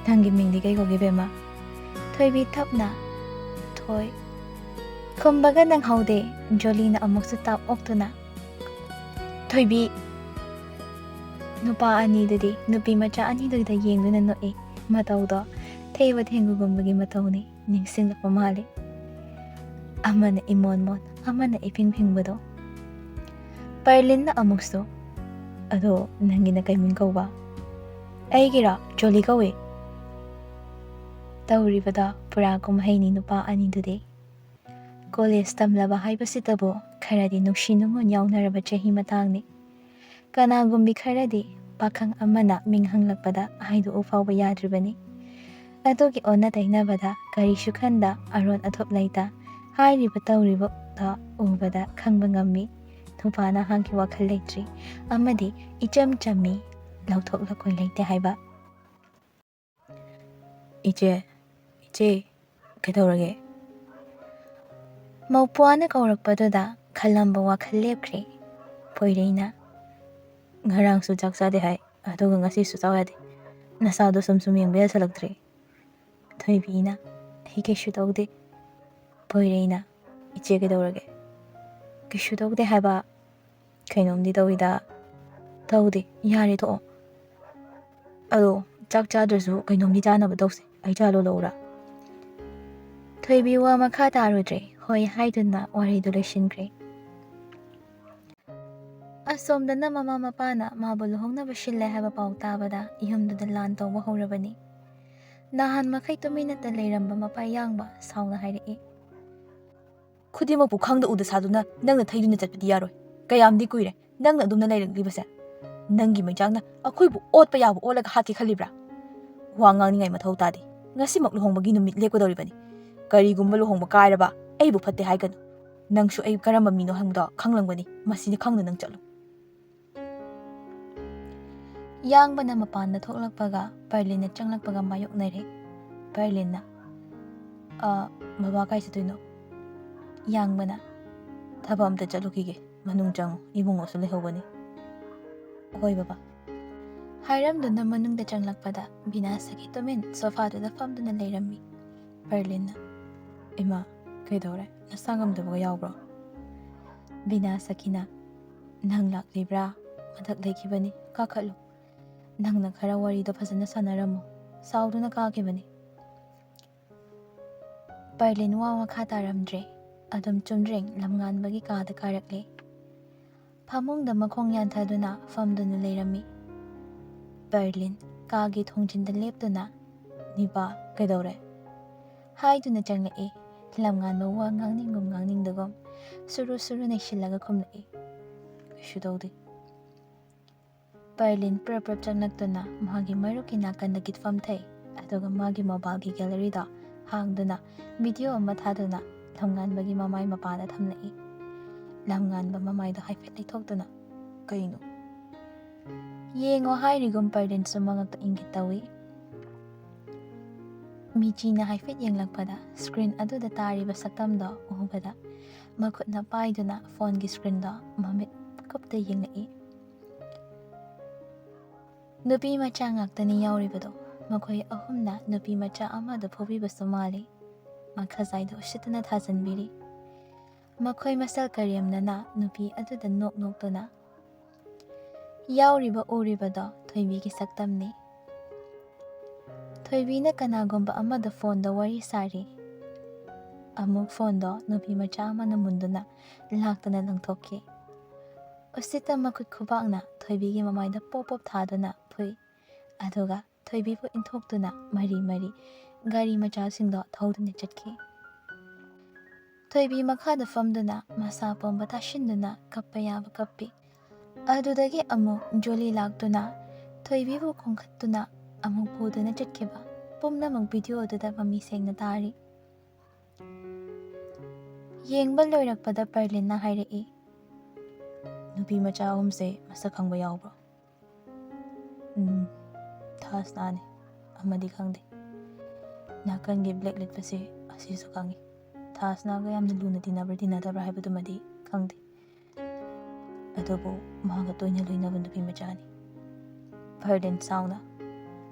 "ꯅꯪꯒꯤ ꯃꯤꯡꯗꯤ ꯀꯩ ꯀꯧꯒꯦ, ꯕꯦꯝꯃ?" ꯊꯣꯏꯕꯤ ꯊꯞꯅ, "ꯊꯣꯏ"꯫ ꯈꯨꯝꯕꯒ ꯅꯪꯍꯧꯗꯦ, ꯖꯣꯂꯤꯅ ꯑꯃꯨꯛꯁꯨ ꯇꯥꯞ ꯑꯣꯛꯇꯨꯅ, "ꯊꯣꯏꯕꯤ!" ꯅꯨꯄꯥ ꯑꯅꯤꯗꯨꯗꯤ ꯅꯨꯄꯤ ꯃꯆꯥ ꯑꯅꯤꯗꯨꯗ ꯌꯦꯡꯗꯨꯅ ꯅꯣꯛꯏ꯫ ꯃꯇꯧꯗꯣ ꯊꯦꯕ ꯊꯦꯡꯒꯨꯒꯨꯝꯕꯒꯤ ꯃꯇꯧꯅꯤ꯫ ꯅꯤꯡꯁꯤꯡꯂꯛꯄ ꯃꯥꯜꯂꯤ꯫ ꯑꯃꯅ ꯏꯃꯣꯟ ꯃꯣꯟ, ꯑꯃꯅ ꯏꯐꯤꯡ ꯐꯤꯡꯕꯗꯣ꯫ ꯄꯔꯂꯤꯟꯅ ꯑꯃꯨꯛꯁꯨ, "ꯑꯗꯣ ꯅꯪꯒꯤꯅ ꯀꯩ ꯃꯤꯡ ꯀꯧꯕ?" "ꯑꯩꯒꯤꯔꯣ? ꯖꯣꯂꯤ ꯀꯧꯏ"꯫ ꯇꯧꯔꯤꯕꯗꯣ ꯄꯨꯔꯥ ꯀꯨꯝꯍꯩꯅꯤ ꯅꯨꯄꯥ ꯑꯅꯤꯗꯨꯗꯤ꯫ ꯀꯣꯂꯦꯖ ꯇꯝꯂꯕ ꯍꯥꯏꯕꯁꯤꯗꯕꯨ ꯈꯔꯗꯤ ꯅꯨꯡꯁꯤ ꯅꯨꯡꯉꯣꯟ ꯌꯥꯎꯅꯔꯕ ꯆꯍꯤ ꯃꯇꯥꯡꯅꯤ꯫ ꯀꯅꯥꯒꯨꯝꯕꯤ ꯈꯔꯗꯤ ꯄꯥꯈꯪ ꯑꯃꯅ ꯃꯤꯡ ꯍꯪꯂꯛꯄꯗ ꯍꯥꯏꯗꯣꯛꯎ ꯐꯥꯎꯕ ꯌꯥꯗ꯭ꯔꯤꯕꯅꯤ꯫ ꯑꯗꯨꯒꯤ ꯑꯣꯟꯅ ꯇꯩꯅꯕꯗ ꯀꯔꯤꯁꯨ ꯈꯟꯗ ꯑꯔꯣꯟ ꯑꯊꯨꯞ ꯂꯩꯇ ꯍꯥꯏꯔꯤꯕ ꯇꯧꯔꯤꯕꯗ ꯎꯕꯗ ꯈꯪꯕ ꯉꯝꯃꯤ꯫ ꯅꯨꯄꯥ ꯅꯍꯥꯒꯤ ꯋꯥꯈꯜ ꯂꯩꯇ꯭ꯔꯤ ꯑꯃꯗꯤ ꯏꯆꯝ ꯆꯝꯃꯤ, ꯂꯧꯊꯣꯛ ꯂꯧꯈꯣꯏ ꯂꯩꯇꯦ ꯍꯥꯏꯕ꯫ "ꯏꯆꯦ, ꯏꯆꯦ, ꯀꯩꯗꯧꯔꯒꯦ?" ꯃꯧꯄ꯭ꯋꯥꯅ ꯀꯧꯔꯛꯄꯗꯨꯗ ꯈꯜꯂꯝꯕ ꯋꯥꯈꯜ ꯂꯦꯞꯈ꯭ꯔꯦ꯫ ꯄꯣꯏꯔꯩꯅ, "ꯉꯔꯥꯡꯁꯨ ꯆꯥꯛ ꯆꯥꯗꯦ ꯍꯥꯏ, ꯑꯗꯨꯒ ꯉꯁꯤꯁꯨ ꯆꯥꯎ ꯌꯥꯗꯦ꯫ ꯅꯁꯥꯗꯣ ꯁꯨꯝ ꯁꯨꯝ ꯌꯦꯡꯕ ꯌꯥꯁꯜꯂꯛꯇ꯭ꯔꯦ꯫" ꯊꯣꯏꯕꯤꯅ, "ꯑꯩ ꯀꯩꯁꯨ ꯇꯧꯗꯦ꯫" ꯄꯣꯏꯔꯩꯅ, "ꯏꯆꯦ ꯀꯩꯗꯧꯔꯒꯦ?" "ꯀꯩꯁꯨ ꯇꯧꯗꯦ ꯍꯥꯏꯕ꯫" "ꯀꯩꯅꯣꯝꯗꯤ ꯇꯧꯏꯗ꯫" "ꯇꯧꯗꯦ, ꯌꯥꯔꯦ ꯇꯣꯛꯑꯣ꯫ ꯑꯗꯣ ꯆꯥꯛ ꯆꯥꯗ꯭ꯔꯁꯨ ꯀꯩꯅꯣꯝꯗꯤ ꯆꯥꯅꯕ ꯇꯧꯁꯦ꯫ ꯑꯩ ꯆꯥ ꯂꯣꯜꯂꯛꯎꯔꯥ?" ꯊꯣꯏꯕꯤ ꯋꯥ ꯃꯈꯥ ꯇꯥꯔꯨꯗ꯭ꯔꯦ, ꯍꯣꯏ ꯍꯥꯏꯗꯨꯅ ꯋꯥꯔꯤꯗꯨ ꯂꯣꯏꯁꯤꯟꯈ꯭ꯔꯦ꯫ ꯑꯁꯣꯝꯗꯅ ꯃꯃꯥ ꯃꯄꯥꯅ ꯃꯥꯕꯨ ꯂꯨꯍꯣꯡꯅꯕ ꯁꯤꯜꯂꯦ ꯍꯥꯏꯕ ꯄꯥꯎ ꯇꯥꯕꯗ ꯌꯨꯝꯗꯨꯗ ꯂꯥꯟ ꯇꯧꯕ ꯍꯧꯔꯕꯅꯤ꯫ ꯅꯍꯥꯟ ꯃꯈꯩ ꯇꯨꯃꯤꯟꯅꯇ ꯂꯩꯔꯝꯕ ꯃꯄꯥ ꯌꯥꯡꯕ ꯁꯥꯎꯅ ꯍꯥꯏꯔꯛꯏ, "ꯈꯨꯗꯤꯡꯃꯛꯄꯨ ꯈꯪꯗ ꯎꯗ ꯁꯥꯗꯨꯅ ꯅꯪꯅ ꯊꯩꯗꯨꯅ ꯆꯠꯄꯗꯤ ꯌꯥꯔꯣꯏ꯫ ꯀꯌꯥꯝꯗꯤ ꯀꯨꯏꯔꯦ ꯅꯪꯅ ꯑꯗꯨꯝꯅ ꯂꯩꯔꯛꯂꯤꯕꯁꯦ? ꯅꯪꯒꯤ ꯃꯩꯆꯥꯛꯅ ꯑꯩꯈꯣꯏꯕꯨ ꯑꯣꯠꯄ ꯌꯥꯕ ꯑꯣꯠꯂꯒ ꯍꯥꯠꯀꯦ ꯈꯜꯂꯤꯕ꯭ꯔꯥ? ꯋꯥ ꯉꯥꯡꯅꯤꯡꯉꯥꯏ ꯃꯊꯧ ꯇꯥꯗꯦ꯫ ꯉꯁꯤꯃꯛ ꯂꯨꯍꯣꯡꯕꯒꯤ ꯅꯨꯃꯤꯠ ꯂꯦꯞꯀꯗꯧꯔꯤꯕꯅꯤ꯫ ꯀꯔꯤꯒꯨꯝꯕ ꯂꯨꯍꯣꯡꯕ ꯀꯥꯏꯔꯕ ꯑꯩꯕꯨ ꯐꯠꯇꯦ ꯍꯥꯏꯒꯅꯨ꯫ ꯅꯪꯁꯨ ꯑꯩ ꯀꯔꯝꯕ ꯃꯤꯅꯣ ꯍꯪꯕꯗꯣ ꯈꯪꯂꯝꯒꯅꯤ꯫ ꯃꯁꯤꯗꯤ ꯈꯪꯗ ꯅꯪ ꯆꯠꯂꯨ꯫" ꯌꯥꯡꯕꯅ ꯃꯄꯥꯟꯗ ꯊꯣꯛꯂꯛꯄꯒ ꯄꯔꯂꯤꯟꯅ ꯆꯪꯂꯛꯄꯒ ꯃꯥꯌꯣꯛꯅꯔꯦ꯫ ꯄꯔꯂꯤꯟꯅ, "ꯑ, ꯕꯕꯥ ꯀꯥꯏ ꯆꯠꯇꯣꯏꯅꯣ?" ꯌꯥꯡꯕꯅ, "ꯊꯕꯛ ꯑꯝꯇ ꯆꯠꯂꯨꯈꯤꯒꯦ, ꯃꯅꯨꯡ ꯆꯪꯉꯨ, ꯏꯕꯨꯡꯉꯣꯁꯨ ꯂꯩꯍꯧꯕꯅꯤ꯫" "ꯍꯣꯏ ꯕꯕꯥ꯫" ꯍꯥꯏꯔꯝꯗꯨꯅ ꯃꯅꯨꯡꯗ ꯆꯪꯂꯛꯄꯗ ꯕꯤꯅꯥ ꯁꯈꯤ ꯇꯨꯃꯤꯟ ꯁꯣꯐꯥꯗꯨꯗ ꯐꯝꯗꯨꯅ ꯂꯩꯔꯝꯃꯤ꯫ ꯄꯔꯂꯤꯟꯅ, "ꯏꯃꯥ, ꯀꯩꯗꯧꯔꯦ? ꯅꯁꯥ ꯉꯝꯗꯕꯒ ꯌꯥꯎꯕ꯭ꯔꯣ?" ꯕꯤꯅꯥ ꯁꯈꯤꯅ, "ꯅꯪ ꯂꯥꯛꯂꯤꯕ꯭ꯔꯥ? ꯃꯊꯛ ꯂꯩꯈꯤꯕꯅꯤ, ꯀꯥꯈꯠꯂꯨ꯫ ꯅꯪꯅ ꯈꯔ ꯋꯥꯔꯤꯗꯣ ꯐꯖꯅ ꯁꯥꯟꯅꯔꯝꯃꯨ꯫ ꯁꯥꯎꯗꯨꯅ ꯀꯥꯈꯤꯕꯅꯤ꯫" ꯄꯔꯂꯤꯟ ꯋꯥ ꯃꯈꯥ ꯇꯥꯔꯝꯗ꯭ꯔꯦ꯫ ꯑꯗꯨꯝ ꯆꯨꯝꯗ꯭ꯔꯤꯡ ꯂꯝꯉꯥꯟꯕꯒꯤ ꯀꯥꯗ ꯀꯥꯔꯛꯂꯦ꯫ ꯐꯃꯨꯡꯗ ꯃꯈꯣꯡ ꯌꯥꯟꯊꯗꯨꯅ ꯐꯝꯗꯨꯅ ꯂꯩꯔꯝꯃꯤ꯫ ꯄꯔꯂꯤꯟ ꯀꯥꯒꯤ ꯊꯣꯡꯖꯤꯟꯗ ꯂꯦꯞꯇꯨꯅ, "ꯅꯤꯄꯥ, ꯀꯩꯗꯧꯔꯦ?" ꯍꯥꯏꯗꯨꯅ ꯆꯪꯂꯛꯏ꯫ ꯂꯝꯉꯥꯟꯕ ꯋꯥ ꯉꯥꯡꯅꯤꯡꯒꯨꯝ ꯉꯥꯡꯅꯤꯡꯗꯒꯨꯝ ꯁꯨꯔꯨ ꯁꯨꯔꯨ ꯅꯩꯁꯤꯜꯂꯒ ꯈꯨꯝꯂꯛꯏ, "ꯀꯩꯁꯨ ꯇꯧꯗꯦ꯫" ꯄꯔꯂꯤꯟ ꯄ꯭ꯔꯞ ꯄ꯭ꯔꯞ ꯆꯪꯂꯛꯇꯨꯅ ꯃꯥꯒꯤ ꯃꯔꯨꯞꯀꯤ ꯅꯥꯀꯟꯗꯒꯤ ꯐꯝꯊꯩ, ꯑꯗꯨꯒ ꯃꯥꯒꯤ ꯃꯣꯕꯥꯏꯜꯒꯤ ꯒꯦꯂꯔꯤꯗꯣ ꯍꯥꯡꯗꯨꯅ ꯚꯤꯗꯤꯑꯣ ꯑꯃ ꯊꯥꯗꯨꯅ ꯂꯝꯉꯥꯟꯕꯒꯤ ꯃꯃꯥꯏ ꯃꯄꯥꯗ ꯊꯝꯂꯛꯏ꯫ ꯂꯝꯉꯥꯟꯕ ꯃꯃꯥꯏꯗꯣ ꯍꯥꯏꯐꯦꯠ ꯂꯩꯊꯣꯛꯇꯨꯅ, "ꯀꯩꯅꯣ?" ꯌꯦꯡꯉꯣ ꯍꯥꯏꯔꯤꯒꯨꯝ ꯄꯔꯂꯤꯟꯁꯨ ꯃꯉꯛꯇ ꯏꯪꯒꯤꯠ ꯇꯧꯏ꯫ ꯃꯤꯆꯤꯅ ꯍꯥꯏꯐꯦꯠ ꯌꯦꯡꯂꯛꯄꯗ ꯁ꯭ꯀ꯭ꯔꯤꯟ ꯑꯗꯨꯗ ꯇꯥꯔꯤꯕ ꯁꯛꯇꯝꯗꯣ ꯎꯕꯗ ꯃꯈꯨꯠꯅ ꯄꯥꯏꯗꯨꯅ ꯐꯣꯟꯒꯤ ꯁ꯭ꯀ꯭ꯔꯤꯟꯗꯣ ꯃꯃꯤꯠ ꯀꯨꯞꯇ ꯌꯦꯡꯂꯛꯏ꯫ ꯅꯨꯄꯤ ꯃꯆꯥ ꯉꯥꯛꯇꯅꯤ ꯌꯥꯎꯔꯤꯕꯗꯣ꯫ ꯃꯈꯣꯏ ꯑꯍꯨꯝꯅ ꯅꯨꯄꯤ ꯃꯆꯥ ꯑꯃꯗ ꯐꯨꯕꯤꯕꯁꯨ ꯃꯥꯜꯂꯤ꯫ ꯃꯈꯥꯖꯥꯏꯗ ꯎꯁꯤꯠꯇꯅ ꯊꯥꯖꯤꯟꯕꯤꯔꯤ꯫ ꯃꯈꯣꯏ ꯃꯁꯛ ꯀꯔꯦꯝꯅꯅ ꯅꯨꯄꯤ ꯑꯗꯨꯗ ꯅꯣꯛ ꯅꯣꯛꯇꯨꯅ, ꯌꯥꯎꯔꯤꯕ ꯎꯔꯤꯕꯗꯣ ꯊꯣꯏꯕꯤꯒꯤ ꯁꯛꯇꯝꯅꯤ꯫ ꯊꯣꯏꯕꯤꯅ ꯀꯅꯥꯒꯨꯝꯕ ꯑꯃꯗ ꯐꯣꯟꯗ ꯋꯥꯔꯤ ꯁꯥꯔꯤ꯫ ꯑꯃꯨꯛ ꯐꯣꯟꯗꯣ ꯅꯨꯄꯤ ꯃꯆꯥ ꯑꯃꯅ ꯃꯨꯟꯗꯨꯅ ꯂꯥꯛꯇꯨꯅ ꯂꯪꯊꯣꯛꯈꯤ꯫ ꯎꯁꯤꯠꯇ ꯃꯈꯨꯠ ꯈꯨꯕꯥꯛꯅ ꯊꯣꯏꯕꯤꯒꯤ ꯃꯃꯥꯏꯗ ꯄꯣꯞ ꯄꯣꯞ ꯊꯥꯗꯨꯅ ꯐꯨꯏ꯫ ꯑꯗꯨꯒ ꯊꯣꯏꯕꯤꯕꯨ ꯏꯟꯊꯣꯛꯇꯨꯅ ꯃꯔꯤ ꯃꯔꯤ ꯒꯥꯔꯤ ꯃꯆꯥꯁꯤꯡꯗꯣ ꯊꯧꯗꯨꯅ ꯆꯠꯈꯤ꯫ ꯊꯣꯏꯕꯤ ꯃꯈꯥꯗ ꯐꯝꯗꯨꯅ ꯃꯁꯥ ꯄꯣꯝꯕ ꯇꯥꯁꯤꯟꯗꯨꯅ ꯀꯞꯄ ꯌꯥꯕ ꯀꯞꯄꯤ꯫ ꯑꯗꯨꯗꯒꯤ ꯑꯃꯨꯛ ꯖꯣꯂꯤ ꯂꯥꯛꯇꯨꯅ ꯊꯣꯏꯕꯤꯕꯨ ꯈꯣꯡꯈꯠꯇꯨꯅ ꯑꯃꯨꯛ ꯄꯨꯗꯨꯅ ꯆꯠꯈꯤꯕ ꯄꯨꯝꯅꯃꯛ ꯚꯤꯗꯤꯑꯣꯗꯨꯗ ꯃꯃꯤ ꯁꯦꯡꯅ ꯇꯥꯔꯤ꯫ ꯌꯦꯡꯕ ꯂꯣꯏꯔꯛꯄꯗ ꯄꯔꯂꯤꯟꯅ ꯍꯥꯏꯔꯛꯏ, "ꯅꯨꯄꯤ ꯃꯆꯥ ꯑꯍꯨꯝꯁꯦ ꯃꯁꯛ ꯈꯪꯕ ꯌꯥꯎꯕ꯭ꯔꯣ?" "ꯎꯝ, ꯊꯥꯁꯅꯥꯅꯤ, ꯑꯃꯗꯤ ꯈꯪꯗꯦ꯫ ꯅꯥꯀꯟꯒꯤ ꯕ꯭ꯂꯦꯛ ꯂꯤꯠꯄꯁꯦ ꯑꯁꯤꯁꯨ ꯈꯪꯉꯤ꯫ ꯊꯥꯁꯅꯥꯒ ꯌꯥꯝꯅ ꯂꯨꯅ ꯇꯤꯟꯅꯕ꯭ꯔꯥ ꯇꯤꯟꯅꯗꯕ꯭ꯔꯥ ꯍꯥꯏꯕꯗꯨꯃꯗꯤ ꯈꯪꯗꯦ꯫ ꯑꯗꯨꯕꯨ ꯃꯥꯒ ꯇꯣꯏꯅ ꯂꯣꯏꯅꯕ ꯅꯨꯄꯤ ꯃꯆꯥꯅꯤ꯫" ꯕꯔꯂꯤꯟ ꯆꯥꯎꯅ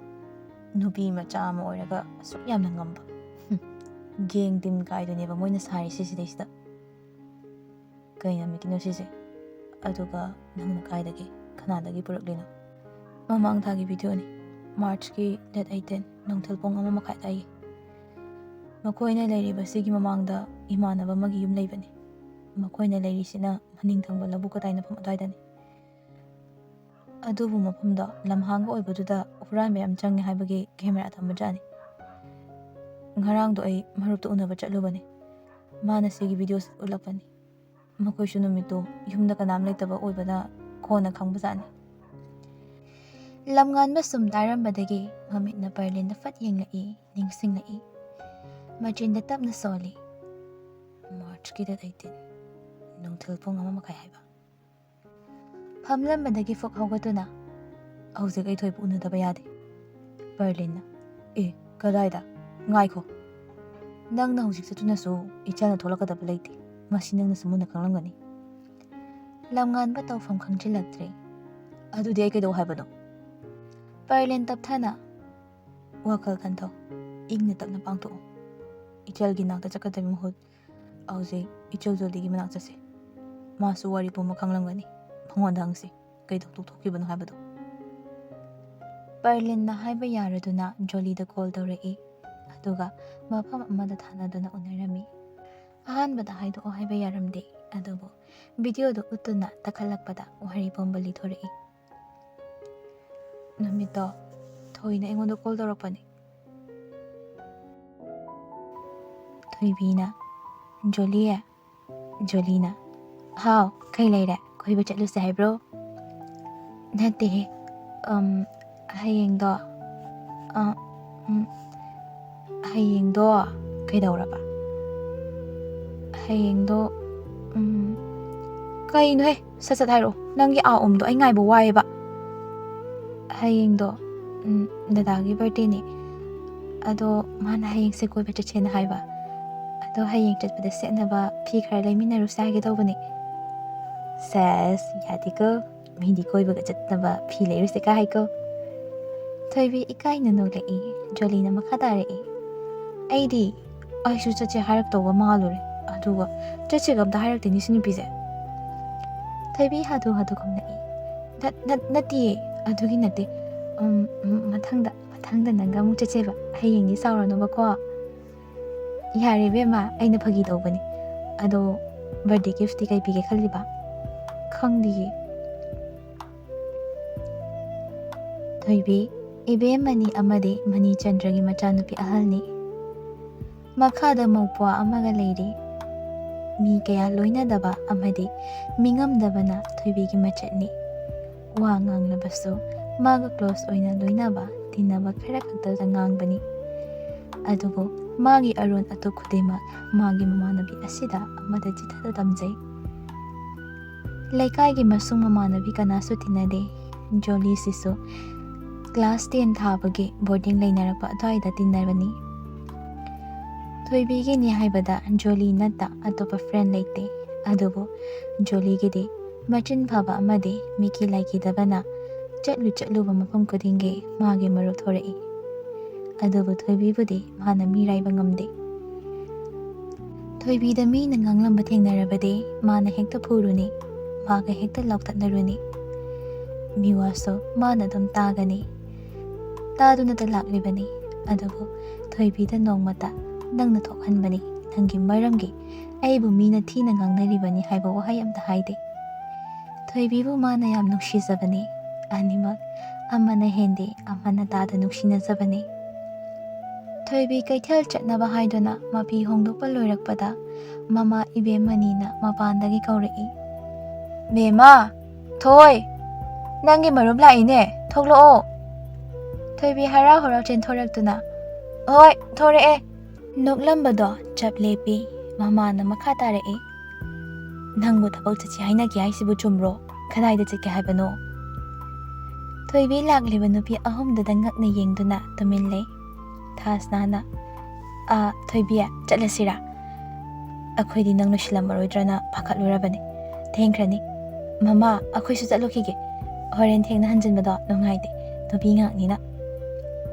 ꯅꯨꯄꯤ ꯃꯆꯥ ꯑꯃ ꯑꯣꯏꯔꯒ ꯑꯁꯨꯛ ꯌꯥꯝꯅ ꯉꯝꯕ꯫ ꯒꯦꯡ ꯇꯤꯝ ꯀꯥꯏꯗꯨꯅꯦꯕ ꯃꯣꯏꯅ ꯁꯥꯔꯤꯁꯤ ꯁꯤꯗꯩꯁꯤꯗ꯫ ꯀꯩ ꯅꯨꯃꯤꯠꯀꯤꯅꯣ ꯁꯤꯁꯦ? ꯑꯗꯨꯒ ꯅꯪꯅ ꯀꯥꯏꯗꯒꯤ, ꯀꯅꯥꯗꯒꯤ ꯄꯨꯔꯛꯂꯤꯅꯣ? ꯃꯃꯥꯡ ꯊꯥꯒꯤ ꯚꯤꯗꯤꯑꯣꯅꯤ, ꯃꯥꯔꯆꯀꯤ ꯗꯦꯠ ꯑꯩꯠꯇꯤꯟ, ꯅꯨꯡꯊꯤꯜ ꯄꯨꯡ ꯑꯃ ꯃꯈꯥꯏ ꯑꯗꯥꯏꯒꯤ꯫ ꯃꯈꯣꯏꯅ ꯂꯩꯔꯤꯕꯁꯤꯒꯤ ꯃꯃꯥꯡꯗ ꯏꯃꯥꯟꯅꯕ ꯑꯃꯒꯤ ꯌꯨꯝ ꯂꯩꯕꯅꯤ꯫ ꯃꯈꯣꯏꯅ ꯂꯩꯔꯤꯁꯤꯅ ꯃꯅꯤꯡ ꯊꯪꯕ ꯂꯧꯕꯨꯛ ꯀꯗꯥꯏꯅꯐꯝ ꯑꯗꯨꯋꯥꯏꯗꯅꯤ꯫ ꯑꯗꯨꯕꯨ ꯃꯐꯝꯗꯣ ꯂꯝꯍꯥꯡꯒ ꯑꯣꯏꯕꯗꯨꯗ ꯍꯨꯔꯥꯟꯕ ꯌꯥꯝ ꯆꯪꯉꯦ ꯍꯥꯏꯕꯒꯤ ꯀꯦꯃꯦꯔꯥ ꯊꯝꯕꯖꯥꯠꯅꯤ꯫ ꯉꯔꯥꯡꯗꯣ ꯑꯩ ꯃꯔꯨꯞꯇ ꯎꯅꯕ ꯆꯠꯂꯨꯕꯅꯤ꯫ ꯃꯥꯅ ꯁꯤꯒꯤ ꯚꯤꯗꯤꯑꯣꯁꯤ ꯎꯠꯂꯛꯄꯅꯤ꯫ ꯃꯈꯣꯏꯁꯨ ꯅꯨꯃꯤꯠꯇꯨ ꯌꯨꯝꯗ ꯀꯅꯥꯝ ꯂꯩꯇꯕ ꯑꯣꯏꯕꯅ ꯀꯣꯟꯅ ꯈꯪꯕꯖꯥꯠꯅꯤ꯫ ꯂꯝꯉꯥꯟꯕ ꯁꯨꯝ ꯇꯥꯔꯝꯕꯗꯒꯤ ꯃꯃꯤꯠꯅ ꯕꯔꯂꯤꯟꯗ ꯐꯠ ꯌꯦꯡꯂꯛꯏ, ꯅꯤꯡꯁꯤꯡꯂꯛꯏ꯫ ꯃꯆꯤꯟꯗ ꯇꯞꯅ ꯁꯣꯜꯂꯤ꯫ ꯃꯥꯔꯆꯀꯤ ꯗꯦꯠ ꯑꯩꯠꯇꯤꯟ, ꯅꯨꯡꯊꯤꯜ ꯄꯨꯡ ꯑꯃ ꯃꯈꯥꯏ ꯍꯥꯏꯕ꯫ ꯐꯝꯂꯝꯕꯗꯒꯤ ꯐꯨꯛ ꯍꯧꯒꯠꯇꯨꯅ, "ꯍꯧꯖꯤꯛ ꯑꯩ ꯊꯣꯏꯕ ꯎꯅꯗꯕ ꯌꯥꯗꯦ꯫" ꯕꯔꯂꯤꯟꯅ, "ꯑꯦ, ꯀꯗꯥꯏꯗ? ꯉꯥꯏꯈꯣ꯫ ꯅꯪꯅ ꯍꯧꯖꯤꯛ ꯆꯠꯇꯨꯅꯁꯨ ꯏꯆꯥꯅ ꯊꯣꯛꯂꯛꯀꯗꯕ ꯂꯩꯇꯦ꯫ ꯃꯁꯤ ꯅꯪꯅꯁꯨ ꯃꯨꯟꯅ ꯈꯪꯂꯝꯒꯅꯤ꯫" ꯂꯝꯉꯥꯟꯕ ꯇꯧꯐꯝ ꯈꯪꯖꯤꯜꯂꯛꯇ꯭ꯔꯦ꯫ "ꯑꯗꯨꯗꯤ ꯑꯩ ꯀꯩꯗꯧ ꯍꯥꯏꯕꯅꯣ?" ꯕꯔꯂꯤꯟ ꯇꯞꯊꯅ, "ꯋꯥꯈꯜ ꯈꯟꯊꯧ꯫ ꯏꯪꯅ ꯇꯞꯅ ꯄꯥꯡꯊꯣꯛꯎ꯫ ꯏꯆꯜꯒꯤ ꯅꯥꯛꯇ ꯆꯠꯀꯗꯕꯒꯤ ꯃꯍꯨꯠ ꯍꯧꯖꯤꯛ ꯏꯆꯜ ꯖꯣꯂꯤꯒꯤ ꯃꯅꯥꯛ ꯆꯠꯁꯤ꯫ ꯃꯥꯁꯨ ꯋꯥꯔꯤ ꯄꯨꯝꯕ ꯈꯪꯂꯝꯒꯅꯤ꯫ ꯃꯉꯣꯟꯗ ꯍꯪꯁꯤ ꯀꯩꯗꯧ ꯇꯣꯛꯊꯣꯛꯈꯤꯕꯅꯣ ꯍꯥꯏꯕꯗꯣ꯫" ꯕꯔꯂꯤꯟꯅ ꯍꯥꯏꯕ ꯌꯥꯔꯗꯨꯅ ꯖꯣꯂꯤꯗ ꯀꯣꯜ ꯇꯧꯔꯛꯏ꯫ ꯑꯗꯨꯒ ꯃꯐꯝ ꯑꯃꯗ ꯊꯥꯅꯗꯨꯅ ꯎꯅꯔꯝꯃꯤ꯫ ꯑꯍꯥꯟꯕꯗ ꯍꯥꯏꯗꯣꯛꯑꯣ ꯍꯥꯏꯕ ꯌꯥꯔꯝꯗꯦ, ꯑꯗꯨꯕꯨ ꯚꯤꯗꯤꯑꯣꯗꯨ ꯎꯠꯇꯨꯅ ꯇꯛꯈꯠꯂꯛꯄꯗ ꯋꯥꯔꯤ ꯄꯨꯝꯕ ꯂꯤꯊꯣꯔꯛꯏ꯫ ꯅꯨꯃꯤꯠꯇꯣ ꯊꯣꯏꯅ ꯑꯩꯉꯣꯟꯗ ꯀꯣꯜ ꯇꯧꯔꯛꯄꯅꯤ꯫ ꯊꯣꯏꯕꯤꯅ, "ꯖꯣꯂꯤ?" ꯖꯣꯂꯤꯅ, "ꯍꯥꯎ, ꯀꯩ ꯂꯩꯔꯦ? ꯀꯣꯏꯕ ꯆꯠꯂꯨꯁꯦ ꯍꯥꯏꯕ꯭ꯔꯣ?" "ꯅꯠꯇꯦꯍꯦ, ꯎꯝ, ꯍꯌꯦꯡꯗꯣ, ꯑ, ꯎꯝ, ꯍꯌꯦꯡꯗꯣ ꯀꯩꯗꯧꯔꯕ? ꯍꯌꯦꯡꯗꯣ, ꯎꯝ, ꯀꯩꯅꯣꯍꯦ? ꯁꯠ ꯁꯠ ꯍꯥꯏꯔꯛꯑꯣ꯫ ꯅꯪꯒꯤ ꯑꯥ ꯎꯝꯗꯣ ꯑꯩ ꯉꯥꯏꯕ ꯋꯥꯏꯌꯦꯕ꯫ ꯍꯌꯦꯡꯗꯣ, ꯎꯝ, ꯗꯗꯥꯒꯤ ꯕꯥꯔꯗꯦꯅꯦ꯫ ꯑꯗꯣ ꯃꯥꯅ ꯍꯌꯦꯡꯁꯦ ꯀꯣꯏꯕ ꯆꯠꯁꯦꯅ ꯍꯥꯏꯕ꯫ ꯑꯗꯣ ꯍꯌꯦꯡ ꯆꯠꯄꯗ ꯁꯦꯠꯅꯕ ꯐꯤ ꯈꯔ ꯂꯩꯃꯤꯟꯅꯔꯨꯁꯦ ꯍꯥꯏꯒꯦ ꯇꯧꯕꯅꯦ꯫" ꯁꯦꯁ, ꯌꯥꯗꯦꯀꯣ꯫ ꯃꯤꯗꯤ ꯀꯣꯏꯕꯒ ꯆꯠꯅꯕ ꯐꯤ ꯂꯩꯔꯨꯁꯦ ꯀꯥ ꯍꯥꯏꯀꯣ꯫ ꯊꯣꯏꯕꯤ ꯏꯀꯥꯏꯅ ꯅꯣꯛꯂꯛꯏ꯫ ꯖꯣꯂꯤꯅ ꯃꯈꯥ ꯇꯥꯔꯛꯏ, "ꯑꯩꯗꯤ ꯑꯩꯁꯨ ꯆꯠꯁꯦ ꯍꯥꯏꯔꯛꯇꯧꯕ ꯃꯥꯜꯂꯨꯔꯦ, ꯑꯗꯨꯒ ꯆꯠꯁꯦꯒ ꯑꯝꯇ ꯍꯥꯏꯔꯛꯇꯦꯅꯦ ꯁꯤ ꯅꯨꯄꯤꯁꯦ꯫" ꯊꯣꯏꯕꯤ ꯍꯥꯊꯨ ꯍꯥꯊꯨ ꯈꯨꯝꯂꯛꯏ, "ꯅꯠ-, ꯅꯠ-, ꯅꯠꯇꯤꯌꯦ, ꯑꯗꯨꯒꯤ ꯅꯠꯇꯦ꯫ ꯎꯝ, ꯎꯝ, ꯃꯊꯪꯗ, ꯃꯊꯪꯗ ꯅꯪꯒ ꯑꯃꯨꯛ ꯆꯠꯁꯦꯕ꯫ ꯍꯌꯦꯡꯗꯤ ꯁꯥꯎꯔꯅꯣꯕꯀꯣ꯫" "ꯌꯥꯔꯦ ꯏꯕꯦꯝꯃ, ꯑꯩꯅ ꯐꯥꯒꯤ ꯇꯧꯕꯅꯤ꯫ ꯑꯗꯣ birthday giftꯇꯤ ꯀꯩ ꯄꯤꯒꯦ ꯈꯜꯂꯤꯕ?" "ꯈꯪꯗꯤꯌꯦ꯫" ꯊꯣꯏꯕꯤ, ꯏꯕꯦꯝꯃꯅꯤ ꯑꯃꯗꯤ ꯃꯅꯤꯆꯟꯗ꯭ꯔꯒꯤ ꯃꯆꯥꯅꯨꯄꯤ ꯑꯍꯜꯅꯤ꯫ ꯃꯈꯥꯗ ꯃꯧꯄ꯭ꯋꯥ ꯑꯃꯒ ꯂꯩꯔꯤ꯫ ꯃꯤ ꯀꯌꯥ ꯂꯣꯏꯅꯗꯕ ꯑꯃꯗꯤ ꯃꯤꯉꯝꯗꯕꯅ ꯊꯣꯏꯕꯤꯒꯤ ꯃꯆꯠꯅꯤ꯫ ꯋꯥ ꯉꯥꯡꯂꯕꯁꯨ ꯃꯥꯒ close ꯑꯣꯏꯅ ꯂꯣꯏꯅꯕ, ꯇꯤꯟꯅꯕ ꯈꯔ ꯈꯛꯇꯗ ꯉꯥꯡꯕꯅꯤ꯫ ꯑꯗꯨꯕꯨ ꯃꯥꯒꯤ ꯑꯔꯣꯟ ꯑꯇꯨ ꯈꯨꯗꯤꯡꯃꯛ ꯃꯥꯒꯤ ꯃꯃꯥꯟꯅꯕꯤ ꯑꯁꯤꯗ ꯑꯃꯗ ꯆꯤꯊꯗ ꯇꯝꯖꯩ꯫ ꯂꯩꯀꯥꯏꯒꯤ ꯃꯁꯨꯡ ꯃꯃꯥꯟꯅꯕꯤ ꯀꯅꯥꯁꯨ ꯇꯤꯟꯅꯗꯦ꯫ ꯖꯣꯂꯤꯁꯤꯁꯨ class ten ꯊꯥꯕꯒꯤ boarding ꯂꯩꯅꯔꯛꯄ ꯑꯗꯨꯋꯥꯏꯗ ꯇꯤꯟꯅꯕꯅꯤ꯫ ꯊꯣꯏꯕꯤꯒꯤꯅꯤ ꯍꯥꯏꯕꯗ ꯖꯣꯂꯤ ꯅꯠꯇ ꯑꯇꯣꯞꯄ friend ꯂꯩꯇꯦ꯫ ꯑꯗꯨꯕꯨ ꯖꯣꯂꯤꯒꯤꯗꯤ ꯃꯆꯤꯟ ꯐꯕ ꯑꯃꯗꯤ ꯃꯤꯀꯤ ꯂꯥꯏꯀꯤꯗꯕꯅ ꯆꯠꯂꯨ ꯆꯠꯂꯨꯕ ꯃꯐꯝ ꯈꯨꯗꯤꯡꯒꯤ ꯃꯥꯒꯤ ꯃꯔꯨꯞ ꯊꯣꯔꯛꯏ꯫ ꯑꯗꯨꯕꯨ ꯊꯣꯏꯕꯤꯕꯨꯗꯤ ꯃꯥꯅ ꯃꯤꯔꯥꯏꯕ ꯉꯝꯗꯦ꯫ ꯊꯣꯏꯕꯤꯗ ꯃꯤꯅ ꯉꯥꯡꯂꯝꯕ ꯊꯦꯡꯅꯔꯕꯗꯤ ꯃꯥꯅ ꯍꯦꯛꯇ ꯐꯨꯔꯨꯅꯤ, ꯃꯥꯒ ꯍꯦꯛꯇ ꯂꯥꯎꯊꯠꯅꯔꯨꯅꯤ꯫ ꯃꯤꯋꯥꯁꯨ ꯃꯥꯅ ꯑꯗꯨꯝ ꯇꯥꯒꯅꯤ꯫ ꯇꯥꯗꯨꯅꯇ ꯂꯥꯛꯂꯤꯕꯅꯤ꯫ ꯑꯗꯨꯕꯨ ꯊꯣꯏꯕꯤꯗ ꯅꯣꯡꯃꯇ "ꯅꯪꯅ ꯊꯣꯛꯍꯟꯕꯅꯤ, ꯅꯪꯒꯤ ꯃꯔꯝꯒꯤ ꯑꯩꯕꯨ ꯃꯤꯅ ꯊꯤꯅ ꯉꯥꯡꯅꯔꯤꯕꯅꯤ" ꯍꯥꯏꯕ ꯋꯥꯍꯩ ꯑꯝꯇ ꯍꯥꯏꯗꯦ꯫ ꯊꯣꯏꯕꯤꯕꯨ ꯃꯥꯅ ꯌꯥꯝ ꯅꯨꯡꯁꯤꯖꯕꯅꯤ꯫ ꯑꯅꯤꯃꯛ ꯑꯃꯅ ꯍꯦꯟꯗꯦ ꯑꯃꯅ ꯇꯥꯗ ꯅꯨꯡꯁꯤꯅꯖꯕꯅꯤ꯫ ꯊꯣꯏꯕꯤ ꯀꯩꯊꯦꯜ ꯆꯠꯅꯕ ꯍꯥꯏꯗꯨꯅ ꯃꯐꯤ ꯍꯣꯡꯗꯣꯛꯄ ꯂꯣꯏꯔꯛꯄꯗ ꯃꯃꯥ ꯏꯕꯦꯝꯃꯅꯤꯅ ꯃꯄꯥꯟꯗꯒꯤ ꯀꯧꯔꯛꯏ, "ꯕꯦꯝꯃ, ꯊꯣꯏ, ꯅꯪꯒꯤ ꯃꯔꯨꯞ ꯂꯥꯛꯏꯅꯦ, ꯊꯣꯛꯂꯛꯑꯣ꯫" ꯊꯣꯏꯕꯤ ꯍꯔꯥꯎ ꯍꯔꯥꯎ ꯆꯦꯟꯊꯣꯔꯛꯇꯨꯅ, "ꯍꯣꯏ, ꯊꯣꯔꯛꯑꯦ꯫" ꯅꯣꯛꯂꯝꯕꯗꯣ ꯆꯞ ꯂꯦꯞꯄꯤ꯫ ꯃꯃꯥꯅ ꯃꯈꯥ ꯇꯥꯔꯛꯏ, "ꯅꯪꯕꯨ ꯊꯕꯛ ꯆꯠꯁꯤ ꯍꯥꯏꯅꯒꯦ ꯍꯥꯏꯁꯤꯕꯨ ꯆꯨꯝꯕ꯭ꯔꯣ? ꯀꯗꯥꯏꯗ ꯆꯠꯀꯦ ꯍꯥꯏꯕꯅꯣ?" ꯊꯣꯏꯕꯤ ꯂꯥꯛꯂꯤꯕ ꯅꯨꯄꯤ ꯑꯍꯨꯝꯗꯨꯗ ꯉꯛꯅ ꯌꯦꯡꯗꯨꯅ ꯇꯨꯃꯤꯟ ꯂꯩ꯫ ꯊꯥꯁꯅꯥꯅ, "ꯑꯥ, ꯊꯣꯏꯕꯤ, ꯆꯠꯂꯁꯤꯔꯥ? ꯑꯩꯈꯣꯏꯗꯤ ꯅꯪ ꯂꯣꯏꯁꯤꯜꯂꯝꯃꯔꯣꯏꯗ꯭ꯔꯅ ꯄꯥꯈꯠꯂꯨꯔꯕꯅꯤ꯫ ꯊꯦꯡꯈ꯭ꯔꯅꯤ꯫" "ꯃꯃꯥ, ꯑꯩꯈꯣꯏꯁꯨ ꯆꯠꯂꯨꯈꯤꯒꯦ, ꯍꯣꯔꯦꯟ ꯊꯦꯡꯅ ꯍꯟꯖꯤꯟꯕꯗꯣ ꯅꯨꯡꯉꯥꯏꯇꯦ", ꯅꯨꯄꯤ ꯉꯥꯛꯅꯤꯅ꯫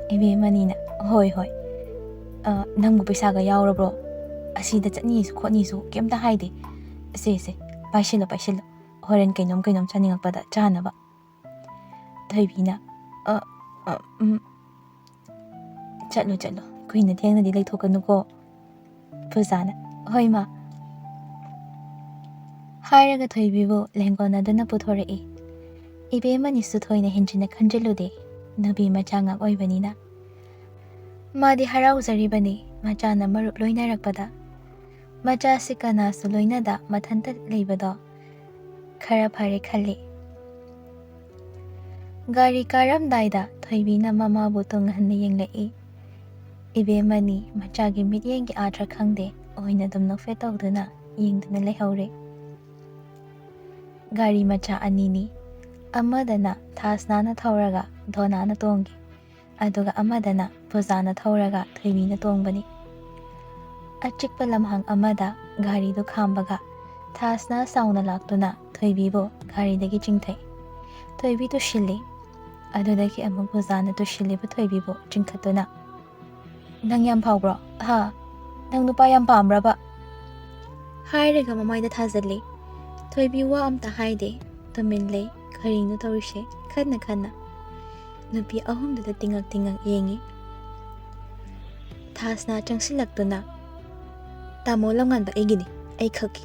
ꯏꯕꯦꯝꯃꯅꯤꯅ, "ꯍꯣꯏ, ꯍꯣꯏ꯫ ꯑ, ꯅꯪꯕꯨ ꯄꯩꯁꯥꯒ ꯌꯥꯎꯔꯕ꯭ꯔꯣ? ꯑꯁꯤꯗ ꯆꯠꯅꯤꯁꯨ ꯈꯣꯠꯅꯤꯁꯨ ꯀꯩꯝꯇ ꯍꯥꯏꯗꯦ꯫ ꯁꯦ, ꯁꯦ, ꯄꯥꯏꯁꯤꯜꯂꯣ, ꯄꯥꯏꯁꯤꯜꯂꯣ, ꯍꯣꯔꯦꯟ ꯀꯩꯅꯣꯝ ꯀꯩꯅꯣꯝ ꯆꯥꯅꯤꯡꯉꯛꯄꯗ ꯆꯥꯅꯕ"꯫ ꯊꯣꯏꯕꯤꯅ, "ꯑ, ꯑ, ꯎꯝ, ꯆꯠꯂꯣ, ꯆꯠꯂꯣ, ꯀꯨꯏꯅ ꯊꯦꯡꯅꯗꯤ ꯂꯩꯊꯣꯛꯀꯅꯨꯀꯣ"꯫ ꯄꯨꯖꯥꯅ, "ꯍꯣꯏ, ꯃꯥ"꯫ ꯍꯥꯏꯔꯒ ꯊꯣꯏꯕꯤꯕꯨ ꯂꯦꯡꯒꯣꯟꯅꯗꯨꯅ ꯄꯨꯊꯣꯔꯛꯏ꯫ ꯏꯕꯦꯝꯃꯅꯤꯁꯨ ꯊꯣꯏꯅ ꯍꯦꯟꯖꯤꯟꯅ ꯈꯟꯖꯤꯜꯂꯨꯗꯦ, ꯅꯨꯄꯤ ꯃꯆꯥ ꯉꯥꯛ ꯑꯣꯏꯕꯅꯤꯅ꯫ ꯃꯥꯗꯤ ꯍꯔꯥꯎꯖꯔꯤꯕꯅꯤ ꯃꯆꯥꯅ ꯃꯔꯨꯞ ꯂꯣꯏꯅꯔꯛꯄꯗ꯫ ꯃꯆꯥꯁꯤ ꯀꯅꯥꯁꯨ ꯂꯣꯏꯅꯗ ꯃꯊꯟꯇ ꯂꯩꯕꯗꯣ ꯈꯔ ꯐꯔꯦ ꯈꯜꯂꯤ꯫ ꯒꯥꯔꯤ ꯀꯥꯔꯝꯗꯥꯏꯗ ꯊꯣꯏꯕꯤꯅ ꯃꯃꯥꯕꯨ ꯇꯨꯡ ꯍꯟꯅ ꯌꯦꯡꯂꯛꯏ꯫ ꯏꯕꯦꯝꯃꯅꯤ ꯃꯆꯥꯒꯤ ꯃꯤꯠꯌꯦꯡꯒꯤ ꯑꯥꯔꯊ ꯈꯪꯗꯦ ꯑꯣꯏꯅ ꯑꯗꯨꯝ ꯅꯣꯛꯐꯦꯠ ꯇꯧꯗꯨꯅ ꯌꯦꯡꯗꯨꯅ ꯂꯩꯍꯧꯔꯦ꯫ ꯒꯥꯔꯤ ꯃꯆꯥ ꯑꯅꯤꯅꯤ꯫ ꯑꯃꯗꯅ ꯊꯥꯁꯅꯥꯅ ꯊꯧꯔꯒ ꯗꯣꯅꯥꯅ ꯇꯣꯡꯈꯤ, ꯑꯗꯨꯒ ꯑꯃꯗꯅ ꯄꯨꯖꯥꯅ ꯊꯧꯔꯒ ꯊꯣꯏꯕꯤꯅ ꯇꯣꯡꯕꯅꯤ꯫ ꯑꯆꯤꯛꯄ ꯂꯝꯍꯥꯡ ꯑꯃꯗ ꯒꯥꯔꯤꯗꯨ ꯈꯥꯝꯕꯒ ꯊꯥꯁꯅꯥ ꯁꯥꯎꯅ ꯂꯥꯛꯇꯨꯅ ꯊꯣꯏꯕꯤꯕꯨ ꯒꯥꯔꯤꯗꯒꯤ ꯆꯤꯡꯊꯩ꯫ ꯊꯣꯏꯕꯤ ꯇꯨꯁꯤꯜꯂꯤ꯫ ꯑꯗꯨꯗꯒꯤ ꯑꯃꯨꯛ ꯄꯨꯖꯥꯅ ꯇꯨꯁꯤꯜꯂꯤꯕ ꯊꯣꯏꯕꯤꯕꯨ ꯆꯤꯡꯈꯠꯇꯨꯅ, "ꯅꯪ ꯌꯥꯝ ꯐꯥꯎꯕ꯭ꯔꯣ? ꯍꯥ? ꯅꯪ ꯅꯨꯄꯥ ꯌꯥꯝ ꯄꯥꯝꯕ꯭ꯔꯕ?" ꯍꯥꯏꯔꯒ ꯃꯃꯥꯏꯗ ꯊꯥꯖꯤꯜꯂꯤ꯫ ꯊꯣꯏꯕꯤ ꯋꯥ ꯑꯝꯇ ꯍꯥꯏꯗꯦ, ꯇꯨꯃꯤꯟ ꯂꯩ꯫ ꯀꯔꯤꯅꯣ ꯇꯧꯔꯤꯁꯦ? ꯈꯟꯅ ꯈꯟꯅ ꯅꯨꯄꯤ ꯑꯍꯨꯝꯗꯨꯗ ꯇꯤꯡꯉꯛ ꯇꯤꯡꯉꯛ ꯌꯦꯡꯉꯤ꯫ ꯊꯥꯁꯅꯥ ꯆꯪꯁꯤꯜꯂꯛꯇꯨꯅ, "ꯇꯥꯃꯣ ꯂꯝꯉꯥꯟꯕ ꯑꯩꯒꯤꯅꯤ, ꯑꯩ ꯈꯛꯀꯤ꯫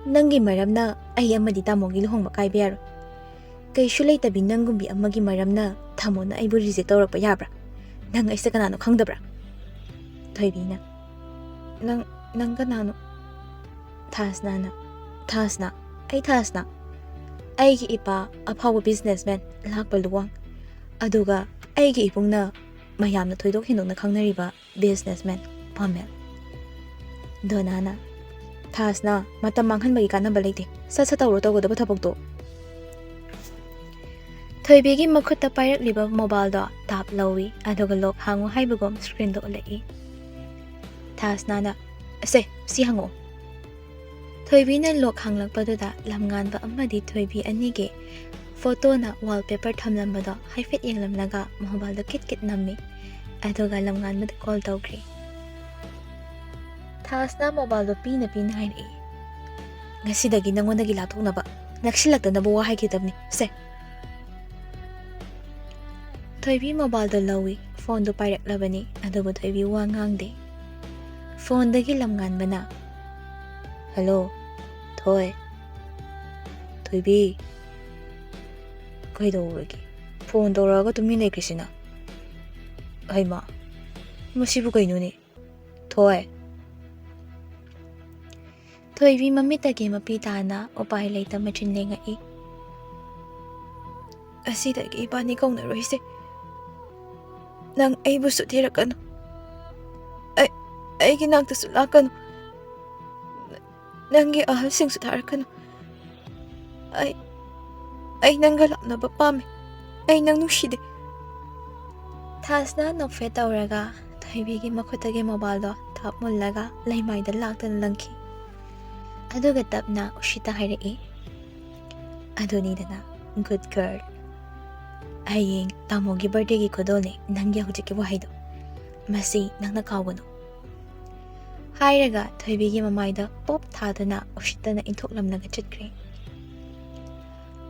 ꯅꯪꯒꯤ ꯃꯔꯝꯅ ꯑꯩ ꯑꯃꯗꯤ ꯇꯥꯃꯣꯒꯤ ꯂꯨꯍꯣꯡꯕ ꯀꯥꯏꯕ ꯌꯥꯔꯣꯏ꯫ ꯀꯩꯁꯨ ꯂꯩꯇꯕꯤ ꯅꯪꯒꯨꯝꯕꯤ ꯑꯃꯒꯤ ꯃꯔꯝꯅ ꯇꯥꯃꯣꯅ ꯑꯩꯕꯨ ꯔꯤꯖꯦꯛ ꯇꯧꯔꯛꯄ ꯌꯥꯕ꯭ꯔꯥ? ꯅꯪ ꯑꯩꯁꯦ ꯀꯅꯥꯅꯣ ꯈꯪꯗꯕ꯭ꯔꯥ?" ꯊꯣꯏꯕꯤꯅ, "ꯅꯪ, ꯅꯪ ꯀꯅꯥꯅꯣ?" ꯊꯥꯁꯅꯥꯅ, "ꯊꯥꯁꯅꯥ, ꯑꯩ ꯊꯥꯁꯅꯥ꯫ ꯑꯩꯒꯤ ꯏꯄꯥ ꯑꯐꯥꯎꯕ ꯕꯤꯖꯤꯅꯦꯁꯃꯦꯟ ꯂꯥꯛꯄ ꯂꯨꯋꯥꯡ, ꯑꯗꯨꯒ ꯑꯩꯒꯤ ꯏꯕꯨꯡꯅ ꯃꯌꯥꯝꯅ ꯊꯣꯏꯗꯣꯛ ꯍꯦꯟꯗꯣꯛꯅ ꯈꯪꯅꯔꯤꯕ ꯕꯤꯖꯤꯅꯦꯁꯃꯦꯟ ꯄꯥꯃꯦꯜ"꯫ ꯗꯣꯅꯥꯅ, "ꯊꯥꯁꯅꯥ, ꯃꯇꯝ ꯃꯥꯡꯍꯟꯕꯒꯤ ꯀꯥꯟꯅꯕ ꯂꯩꯇꯦ꯫ ꯁꯠ ꯁꯠ ꯇꯧꯔꯣ ꯇꯧꯒꯗꯕ ꯊꯕꯛꯇꯣ"꯫ ꯊꯣꯏꯕꯤꯒꯤ ꯃꯈꯨꯠꯇ ꯄꯥꯏꯔꯛꯂꯤꯕ ꯃꯣꯕꯥꯏꯜꯗꯣ ꯇꯥꯞ ꯂꯧꯏ, ꯑꯗꯨꯒ ꯂꯣꯛ ꯍꯥꯡꯉꯨ ꯍꯥꯏꯕꯒꯨꯝ ꯁ꯭ꯀ꯭ꯔꯤꯟꯗ ꯎꯠꯂꯛꯏ꯫ ꯊꯥꯁꯅꯥꯅ, "ꯑꯁꯦ, ꯁꯤ ꯍꯪꯉꯛꯑꯣ"꯫ ꯊꯣꯏꯕꯤꯅ ꯂꯣꯛ ꯍꯥꯡꯂꯛꯄꯗꯨꯗ ꯂꯝꯉꯥꯟꯕ ꯑꯃꯗꯤ ꯊꯣꯏꯕꯤ ꯑꯅꯤꯒꯤ ꯐꯣꯇꯣꯅ ꯋꯥꯜꯄꯦꯄꯔ ꯊꯝꯂꯝꯕꯗꯣ ꯍꯥꯏꯐꯦꯠ ꯌꯦꯡꯂꯝꯂꯒ ꯃꯣꯕꯥꯏꯜꯗꯣ ꯀꯤꯠ ꯀꯤꯠ ꯅꯝꯃꯤ꯫ ꯑꯗꯨꯒ ꯂꯝꯉꯥꯟꯕꯗ ꯀꯣꯜ ꯇꯧꯈ꯭ꯔꯦ꯫ ꯊꯥꯁꯅ ꯃꯣꯕꯥꯏꯜꯗꯣ ꯄꯤꯅ ꯄꯤꯅ ꯍꯥꯏꯔꯛꯏ, "ꯉꯁꯤꯗꯒꯤ ꯅꯉꯣꯟꯗꯒꯤ ꯂꯥꯞꯊꯣꯛꯅꯕ, ꯅꯛꯁꯤꯜꯂꯛꯇꯅꯕ ꯋꯥ ꯍꯥꯏꯈꯤꯗꯕꯅꯤ꯫ ꯁꯦ!" ꯊꯣꯏꯕꯤ ꯃꯣꯕꯥꯏꯜꯗꯣ ꯂꯧꯏ꯫ ꯐꯣꯟꯗꯣ ꯄꯥꯏꯔꯛꯂꯕꯅꯤ, ꯑꯗꯨꯕꯨ ꯊꯣꯏꯕꯤ ꯋꯥ ꯉꯥꯡꯗꯦ꯫ ꯐꯣꯟꯗꯒꯤ ꯂꯝꯉꯥꯟꯕꯅ, "ꯍꯜꯂꯣ, ꯊꯣꯏ꯫ ꯊꯣꯏꯕꯤ, ꯀꯩꯗꯧꯔꯒꯦ? ꯐꯣꯟ ꯇꯧꯔꯛꯑꯒ ꯇꯨꯃꯤꯟ ꯂꯩꯈ꯭ꯔꯤꯁꯤꯅ? ꯍꯩꯃꯥ, ꯃꯁꯤꯕꯨ ꯀꯩꯅꯣꯅꯦ? ꯊꯣꯏ!" ꯊꯣꯏꯕꯤ ꯃꯃꯤꯠꯇꯒꯤ ꯃꯄꯤ ꯇꯥꯅ ꯎꯄꯥꯏ ꯂꯩꯇ ꯃꯆꯤꯟ ꯂꯦꯡꯉꯛꯏ꯫ "ꯑꯁꯤꯗꯒꯤ ꯏꯕꯥꯅꯤ ꯀꯧꯅꯔꯣꯏꯁꯦ꯫ ꯅꯪ ꯑꯩꯕꯨꯁꯨ ꯊꯤꯔꯛꯀꯅꯨ꯫ ꯑꯩ, ꯑꯩꯒꯤ ꯅꯥꯛꯇꯁꯨ ꯂꯥꯛꯀꯅꯨ꯫ ꯅꯪꯒꯤ ꯑꯍꯜꯁꯤꯡꯁꯨ ꯊꯥꯔꯛꯀꯅꯨ꯫ ꯑꯩ, ꯑꯩ ꯅꯪꯒ ꯂꯥꯞꯅꯕ ꯄꯥꯝꯃꯤ꯫ ꯑꯩ ꯅꯪ ꯅꯨꯡꯁꯤꯗꯦ꯫" ꯊꯥꯁꯅ ꯅꯣꯛꯐꯦꯠ ꯇꯧꯔꯒ ꯊꯣꯏꯕꯤꯒꯤ ꯃꯈꯨꯠꯇꯒꯤ ꯃꯣꯕꯥꯏꯜꯗꯣ ꯊꯥꯞ ꯃꯨꯜꯂꯒ ꯂꯩꯃꯥꯏꯗ ꯂꯥꯛꯇꯨꯅ ꯂꯪꯈꯤ꯫ ꯑꯗꯨꯒ ꯇꯞꯅ ꯎꯁꯤꯠꯇ ꯍꯥꯏꯔꯛꯏ, "ꯑꯗꯨꯅꯤꯗꯅ, good girl꯫ ꯍꯌꯦꯡ ꯇꯥꯃꯣꯒꯤ ꯕꯥꯔꯗꯦꯒꯤ ꯈꯨꯗꯣꯜꯅꯦ ꯅꯪꯒꯤ ꯍꯧꯖꯤꯛꯀꯤ ꯋꯥꯍꯩꯗꯣ꯫ ꯃꯁꯤ ꯅꯪꯅ ꯀꯥꯎꯒꯅꯨ꯫" ꯍꯥꯏꯔꯒ ꯊꯣꯏꯕꯤꯒꯤ ꯃꯃꯥꯏꯗ ꯄꯣꯞ ꯊꯥꯗꯨꯅ ꯎꯁꯤꯠꯇꯅ ꯏꯟꯊꯣꯛꯂꯝꯂꯒ ꯆꯠꯈ꯭ꯔꯦ꯫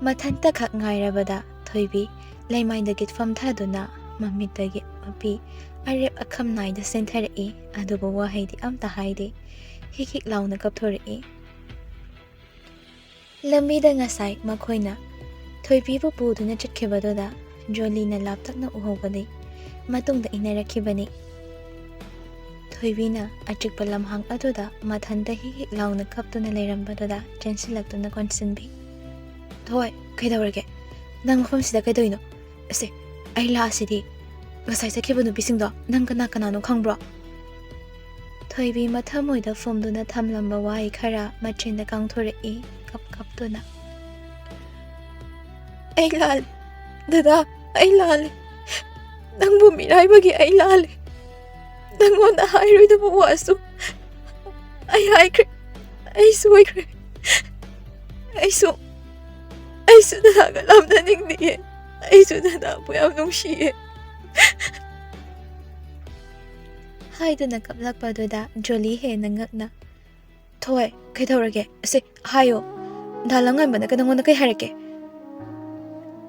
ꯃꯊꯟꯇꯈꯛ ꯉꯥꯏꯔꯕꯗ ꯊꯣꯏꯕꯤ ꯂꯩꯃꯥꯏꯗꯒꯤ ꯐꯝꯊꯗꯨꯅ ꯃꯃꯤꯠꯇꯒꯤ ꯃꯄꯤ ꯑꯔꯦꯞ ꯑꯈꯝ ꯅꯥꯏꯗ ꯆꯦꯟꯊꯔꯛꯏ, ꯑꯗꯨꯕꯨ ꯋꯥꯍꯩꯗꯤ ꯑꯝꯇ ꯍꯥꯏꯗꯦ꯫ ꯍꯤꯛ ꯍꯤꯛ ꯂꯥꯎꯅ ꯀꯞꯊꯣꯔꯛꯏ꯫ ꯂꯝꯕꯤꯗ ꯉꯁꯥꯏ ꯃꯈꯣꯏꯅ ꯊꯣꯏꯕꯤꯕꯨ ꯄꯨꯗꯨꯅ ꯆꯠꯈꯤꯕꯗꯨꯗ ꯖꯣꯂꯤꯅ ꯂꯥꯞꯇꯛꯅ ꯎꯍꯧꯕꯗꯤ ꯃꯇꯨꯡꯗ ꯏꯟꯅꯔꯛꯈꯤꯕꯅꯤ꯫ ꯊꯣꯏꯕꯤꯅ ꯑꯆꯤꯛꯄ ꯂꯝꯍꯥꯡ ꯑꯗꯨꯗ ꯃꯊꯟꯇ ꯍꯤꯛ ꯍꯤꯛ ꯂꯥꯎꯅ ꯀꯞꯇꯨꯅ ꯂꯩꯔꯝꯕꯗꯨꯗ ꯆꯦꯟꯁꯤꯜꯂꯛꯇꯨꯅ ꯀꯣꯟꯁꯤꯟꯕꯤ꯫ "ꯊꯣꯏ, ꯀꯩꯗꯧꯔꯒꯦ? ꯅꯪ ꯃꯐꯝꯁꯤꯗ ꯀꯩꯗꯧꯔꯤꯅꯣ? ꯑꯁꯦ, ꯑꯩ ꯂꯥꯛꯑꯁꯤꯗꯤ꯫ ꯉꯁꯥꯏ ꯆꯠꯈꯤꯕ ꯅꯨꯄꯤꯁꯤꯡꯗꯣ ꯅꯪ ꯀꯅꯥ ꯀꯅꯥꯅꯣ ꯈꯪꯕ꯭ꯔꯣ?" ꯊꯣꯏꯕꯤ ꯃꯊꯃꯣꯏꯗ ꯐꯨꯝꯗꯨꯅ ꯊꯝꯂꯝꯕ ꯋꯥꯍꯩ ꯈꯔ ꯃꯆꯤꯟꯗ ꯀꯥꯡꯊꯣꯔꯛꯏ, ꯀꯞ ꯀꯞꯇꯨꯅ꯫ "ꯑꯩ ꯂꯥꯜꯂꯦ, ꯗꯗꯥ, ꯑꯩ ꯂꯥꯜꯂꯦ꯫ ꯅꯪꯕꯨ ꯃꯤꯔꯥꯏꯕꯒꯤ ꯑꯩ ꯂꯥꯜꯂꯦ꯫ ꯅꯪꯉꯣꯟꯗ ꯍꯥꯏꯔꯣꯏꯗꯕ ꯋꯥꯁꯨ ꯑꯩ ꯍꯥꯏꯈ꯭ꯔꯦ꯫ ꯑꯩ ꯁꯣꯏꯈ꯭ꯔꯦ꯫ ꯑꯩꯁꯨ, ꯑꯩꯁꯨ ꯗꯗꯥꯒ ꯂꯥꯞꯅꯅꯤꯡꯗꯤꯌꯦ꯫ ꯑꯩꯁꯨ ꯗꯗꯥꯕꯨ ꯌꯥꯝ ꯅꯨꯡꯁꯤꯌꯦ꯫ ꯍꯥꯏꯗꯨꯅ ꯀꯞꯂꯛꯄꯗꯨꯗ ꯖꯣꯂꯤ ꯍꯦꯟꯅ ꯉꯛꯅ, "ꯊꯣꯏ, ꯀꯩꯗꯧꯔꯒꯦ? ꯑꯁꯦ, ꯍꯥꯏꯌꯣ꯫ ꯗꯥ ꯂꯝꯉꯥꯟꯕꯅꯒ ꯅꯪꯉꯣꯟꯗ ꯀꯩ ꯍꯥꯏꯔꯛꯀꯦ?"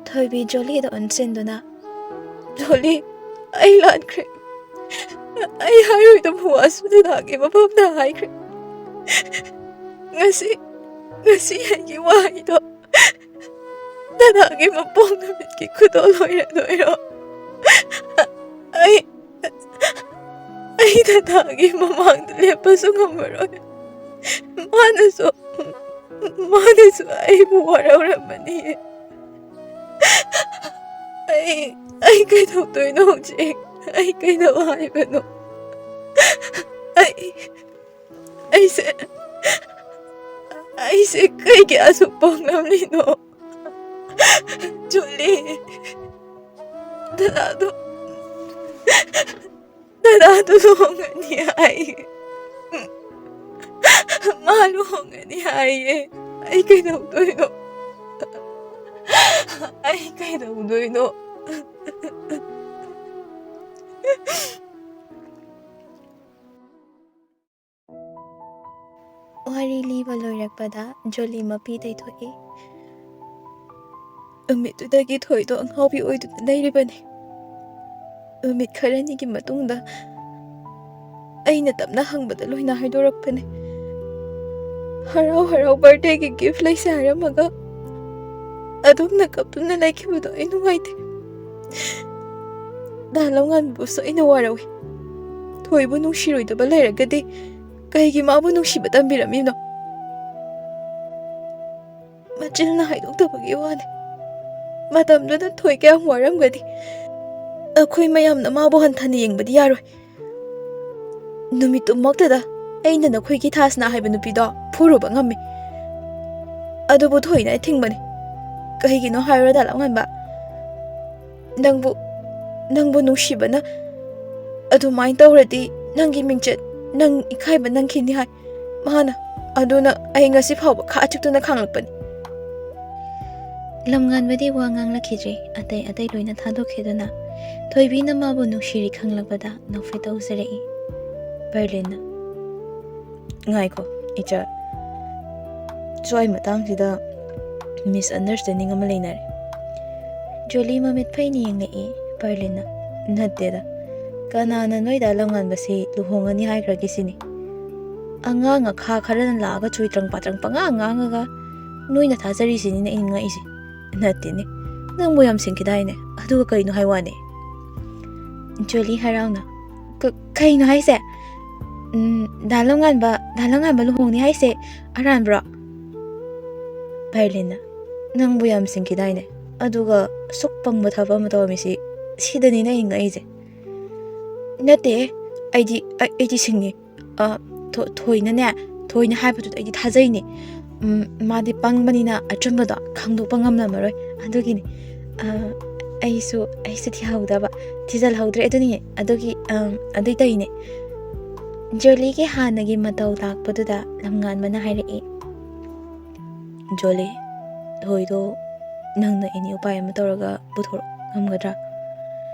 ꯊꯣꯏꯕꯤ ꯖꯣꯂꯤꯗ ꯑꯣꯟꯁꯤꯟꯗꯨꯅ, "ꯖꯣꯂꯤ, ꯑꯩ ꯂꯥꯟꯈ꯭ꯔꯦ꯫ ꯑꯩ ꯍꯥꯏꯔꯣꯏꯗꯕ ꯋꯥꯁꯨ ꯗꯗꯥꯒꯤ ꯃꯐꯝꯗ ꯍꯥꯏꯈ꯭ꯔꯦ꯫ ꯉꯁꯤ, ꯉꯁꯤ ꯑꯩꯒꯤ ꯋꯥꯍꯩꯗꯣ ꯗꯗꯥꯒꯤ ꯃꯄꯣꯛ ꯅꯨꯃꯤꯠꯀꯤ ꯈꯨꯗꯣꯜ ꯑꯣꯏꯔꯗꯣꯏꯔꯣ? ꯑꯩ, ꯑꯩ ꯗꯗꯥꯒꯤ ꯃꯃꯥꯡꯗ ꯂꯦꯞꯄꯁꯨ ꯉꯝꯃꯔꯣꯏ꯫ ꯃꯥꯅꯁꯨ, ꯃꯥꯅꯁꯨ ꯑꯩꯕꯨ ꯋꯥꯔꯧꯔꯝꯃꯅꯤꯌꯦ꯫ ꯑꯩ, ꯑꯩ ꯀꯩꯗꯧꯗꯣꯏꯅꯣ ꯍꯧꯖꯤꯛ? ꯑꯩ ꯀꯩꯗꯧ ꯍꯥꯏꯕꯅꯣ? ꯑꯩ, ꯑꯩꯁꯦ, ꯑꯩꯁꯦ ꯀꯩꯒꯤ ꯑꯁꯨꯛ ꯄꯪꯂꯝꯂꯤꯅꯣ? ꯖꯨꯂꯤ, ꯗꯗꯥꯗꯣ, ꯗꯗꯥꯗꯣ ꯂꯨꯍꯣꯡꯉꯅꯤ ꯍꯥꯏꯌꯦ꯫ ꯃꯥ ꯂꯨꯍꯣꯡꯉꯅꯤ ꯍꯥꯏꯌꯦ꯫ ꯑꯩ ꯀꯩꯗꯧꯗꯣꯏꯅꯣ? ꯑꯩ ꯀꯩꯗꯧꯗꯣꯏꯅꯣ?" ꯋꯥꯔꯤ ꯂꯤꯕ ꯂꯣꯏꯔꯛꯄꯗ ꯖꯣꯂꯤ ꯃꯄꯤ ꯇꯩꯊꯣꯛꯏ꯫ ꯅꯨꯃꯤꯠꯇꯨꯗꯒꯤ ꯊꯣꯏꯗꯣ ꯑꯉꯥꯎꯕꯤ ꯑꯣꯏꯗꯨꯅ ꯂꯩꯔꯤꯕꯅꯤ꯫ ꯅꯨꯃꯤꯠ ꯈꯔꯅꯤꯒꯤ ꯃꯇꯨꯡꯗ ꯑꯩꯅ ꯇꯞꯅ ꯍꯪꯕꯗ ꯂꯣꯏꯅ ꯍꯥꯏꯗꯣꯔꯛꯄꯅꯤ꯫ ꯍꯔꯥꯎ ꯍꯔꯥꯎ ꯕꯥꯔꯗꯦꯒꯤ ꯒꯤꯐ ꯂꯩꯁꯦ ꯍꯥꯏꯔꯝꯃꯒ ꯑꯗꯨꯝꯅ ꯀꯞꯇꯨꯅ ꯂꯩꯈꯤꯕꯗꯣ ꯑꯩ ꯅꯨꯡꯉꯥꯏꯇꯦ꯫ ꯗꯥ ꯂꯝꯉꯥꯟꯕꯕꯨꯁꯨ ꯑꯩꯅ ꯋꯥꯔꯧꯏ꯫ ꯊꯣꯏꯕꯨ ꯅꯨꯡꯁꯤꯔꯣꯏꯗꯕ ꯂꯩꯔꯒꯗꯤ ꯀꯩꯒꯤ ꯃꯥꯕꯨ ꯅꯨꯡꯁꯤꯕ ꯇꯝꯕꯤꯔꯝꯃꯤꯕꯅꯣ? ꯃꯆꯤꯟꯅ ꯍꯥꯏꯗꯣꯛꯇꯕꯒꯤ ꯋꯥꯅꯤ꯫ ꯃꯇꯝꯗꯨꯗ ꯊꯣꯏ ꯀꯌꯥꯝ ꯋꯥꯔꯝꯒꯅꯤ꯫ ꯑꯩꯈꯣꯏ ꯃꯌꯥꯝꯅ ꯃꯥꯕꯨ ꯍꯟꯊꯅ ꯌꯦꯡꯕꯗꯤ ꯌꯥꯔꯣꯏ꯫ ꯅꯨꯃꯤꯠꯇꯨꯃꯛꯇꯗ ꯑꯩꯅ ꯅꯈꯣꯏꯒꯤ ꯊꯥꯁꯅꯥ ꯍꯥꯏꯕ ꯅꯨꯄꯤꯗꯣ ꯐꯨꯔꯨꯕ ꯉꯝꯃꯤ꯫ ꯑꯗꯨꯕꯨ ꯊꯣꯏꯅ ꯑꯩ ꯊꯤꯡꯕꯅꯤ꯫ ꯀꯩꯒꯤꯅꯣ ꯍꯥꯏꯔꯣ, ꯗꯥ ꯂꯝꯉꯥꯟꯕ? ꯅꯪꯕꯨ, ꯅꯪꯕꯨ ꯅꯨꯡꯁꯤꯕꯅ ꯑꯗꯨꯃꯥꯏꯅ ꯇꯧꯔꯗꯤ ꯅꯪꯒꯤ ꯃꯤꯡꯆꯠ, ꯅꯪ ꯏꯀꯥꯏꯕ ꯅꯪꯈꯤꯅꯤ ꯍꯥꯏ꯫ ꯃꯥꯅ, ꯑꯗꯨꯅ ꯑꯩ ꯉꯁꯤ ꯐꯥꯎꯕ ꯈꯥ ꯆꯤꯛꯇꯨꯅ ꯈꯥꯡꯂꯛꯄꯅꯤ꯫ ꯂꯝꯉꯥꯟꯕꯗꯤ ꯋꯥ ꯉꯥꯡꯂꯛꯈꯤꯗ꯭ꯔꯦ꯫ ꯑꯇꯩ ꯑꯇꯩ ꯂꯣꯏꯅ ꯊꯥꯗꯣꯛꯈꯤꯗꯨꯅ ꯊꯣꯏꯕꯤꯅ ꯃꯥꯕꯨ ꯅꯨꯡꯁꯤꯔꯤ ꯈꯪꯂꯛꯄꯗ ꯅꯣꯛꯐꯦꯠ ꯇꯧꯖꯔꯛꯏ꯫ ꯕꯔꯂꯤꯟꯅ, "ꯉꯥꯏꯈꯣ, ꯏꯆꯥ, ꯁ꯭ꯋꯥꯏ ꯃꯇꯥꯡꯁꯤꯗ ꯃꯤꯁꯑꯟꯗꯔꯁꯇꯦꯟꯗꯤꯡ ꯑꯃ ꯂꯩꯅꯔꯦ꯫" ꯖꯣꯂꯤ ꯃꯃꯤꯠ ꯐꯩꯅ ꯌꯦꯡꯂꯛꯏ꯫ ꯕꯔꯂꯤꯟꯅ, "ꯅꯠꯇꯦꯗ, ꯀꯅꯥꯅ ꯅꯣꯏꯗ ꯂꯝꯉꯥꯟꯕꯁꯤ ꯂꯨꯍꯣꯡꯉꯅꯤ ꯍꯥꯏꯈ꯭ꯔꯒꯦ ꯁꯤꯅꯤ? ꯑꯉꯥꯡ ꯑꯈꯥ ꯈꯔꯅ ꯂꯥꯛꯑꯒ ꯆꯨꯏꯇ꯭ꯔꯪ ꯄꯥꯇ꯭ꯔꯪ ꯄꯉꯥꯡ ꯉꯥꯡꯉꯒ ꯅꯣꯏꯅ ꯊꯥꯖꯔꯤꯁꯤꯅꯤꯅꯦ ꯑꯩꯅ ꯉꯛꯏꯁꯦ꯫ ꯅꯠꯇꯦꯅꯦ, ꯅꯪꯕꯨ ꯌꯥꯝ ꯁꯤꯡꯈꯤꯗꯥꯏꯅꯦ? ꯑꯗꯨꯒ ꯀꯩꯅꯣ ꯍꯥꯏ ꯋꯥꯅꯦ?" ꯖꯣꯂꯤ ꯍꯔꯥꯎꯅ, "ꯀ-, ꯀꯩꯅꯣ ꯍꯥꯏꯁꯦ? ꯎꯝ, ꯗꯥ ꯂꯝꯉꯥꯟꯕ, ꯗꯥ ꯂꯝꯉꯥꯟꯕ ꯂꯨꯍꯣꯡꯅꯤ ꯍꯥꯏꯁꯦ ꯑꯔꯥꯟꯕ꯭ꯔꯣ?" ꯕꯔꯂꯤꯟꯅ, "ꯅꯪꯕꯨ ꯌꯥꯝ ꯁꯤꯡꯈꯤꯗꯥꯏꯅꯦ? ꯑꯗꯨꯒ ꯑꯁꯨꯛ ꯄꯪꯕ ꯊꯕꯛ ꯑꯃ ꯇꯧꯔꯝꯃꯤꯁꯤ, ꯁꯤꯗꯅꯤꯅꯦ ꯑꯩ ꯉꯛꯏꯁꯦ꯫" "ꯅꯠꯇꯦ, ꯑꯩꯗꯤ, ꯑꯩ, ꯑꯩꯗꯤ ꯁꯤꯡꯉꯤ꯫ ꯑ, ꯊꯣ-, ꯊꯣꯏꯅꯅꯦ, ꯊꯣꯏꯅ ꯍꯥꯏꯕꯗꯨꯗ ꯑꯩꯗꯤ ꯊꯥꯖꯩꯅꯦ꯫ ꯎꯝ, ꯃꯥꯗꯤ ꯄꯪꯕꯅꯤꯅ ꯑꯆꯨꯝꯕꯗꯣ ꯈꯪꯗꯣꯛꯄ ꯉꯝꯂꯝꯃꯔꯣꯏ꯫ ꯑꯗꯨꯒꯤꯅꯤ꯫ ꯑ, ꯑꯩꯁꯨ, ꯑꯩꯁꯨ ꯊꯤꯍꯧꯗꯕ, ꯊꯤꯖꯤꯜꯍꯧꯗ꯭ꯔꯦ꯫ ꯑꯗꯨꯅꯤ, ꯑꯗꯨꯒꯤ, ꯑꯝ, ꯑꯗꯨꯏ ꯇꯧꯔꯤꯅꯦ꯫" ꯖꯣꯂꯤꯒꯤ ꯍꯥꯟꯅꯒꯤ ꯃꯇꯧ ꯂꯥꯛꯄꯗꯨꯗ ꯂꯝꯉꯥꯟꯕꯅ ꯍꯥꯏꯔꯛꯏ, "ꯖꯣꯂꯤ, ꯊꯣꯏꯗꯣ ꯅꯪꯅ ꯑꯦꯅꯤ ꯎꯄꯥꯏ ꯑꯃ ꯇꯧꯔꯒ ꯄꯨꯊꯣꯔꯛ ꯉꯝꯒꯗ꯭ꯔꯥ?"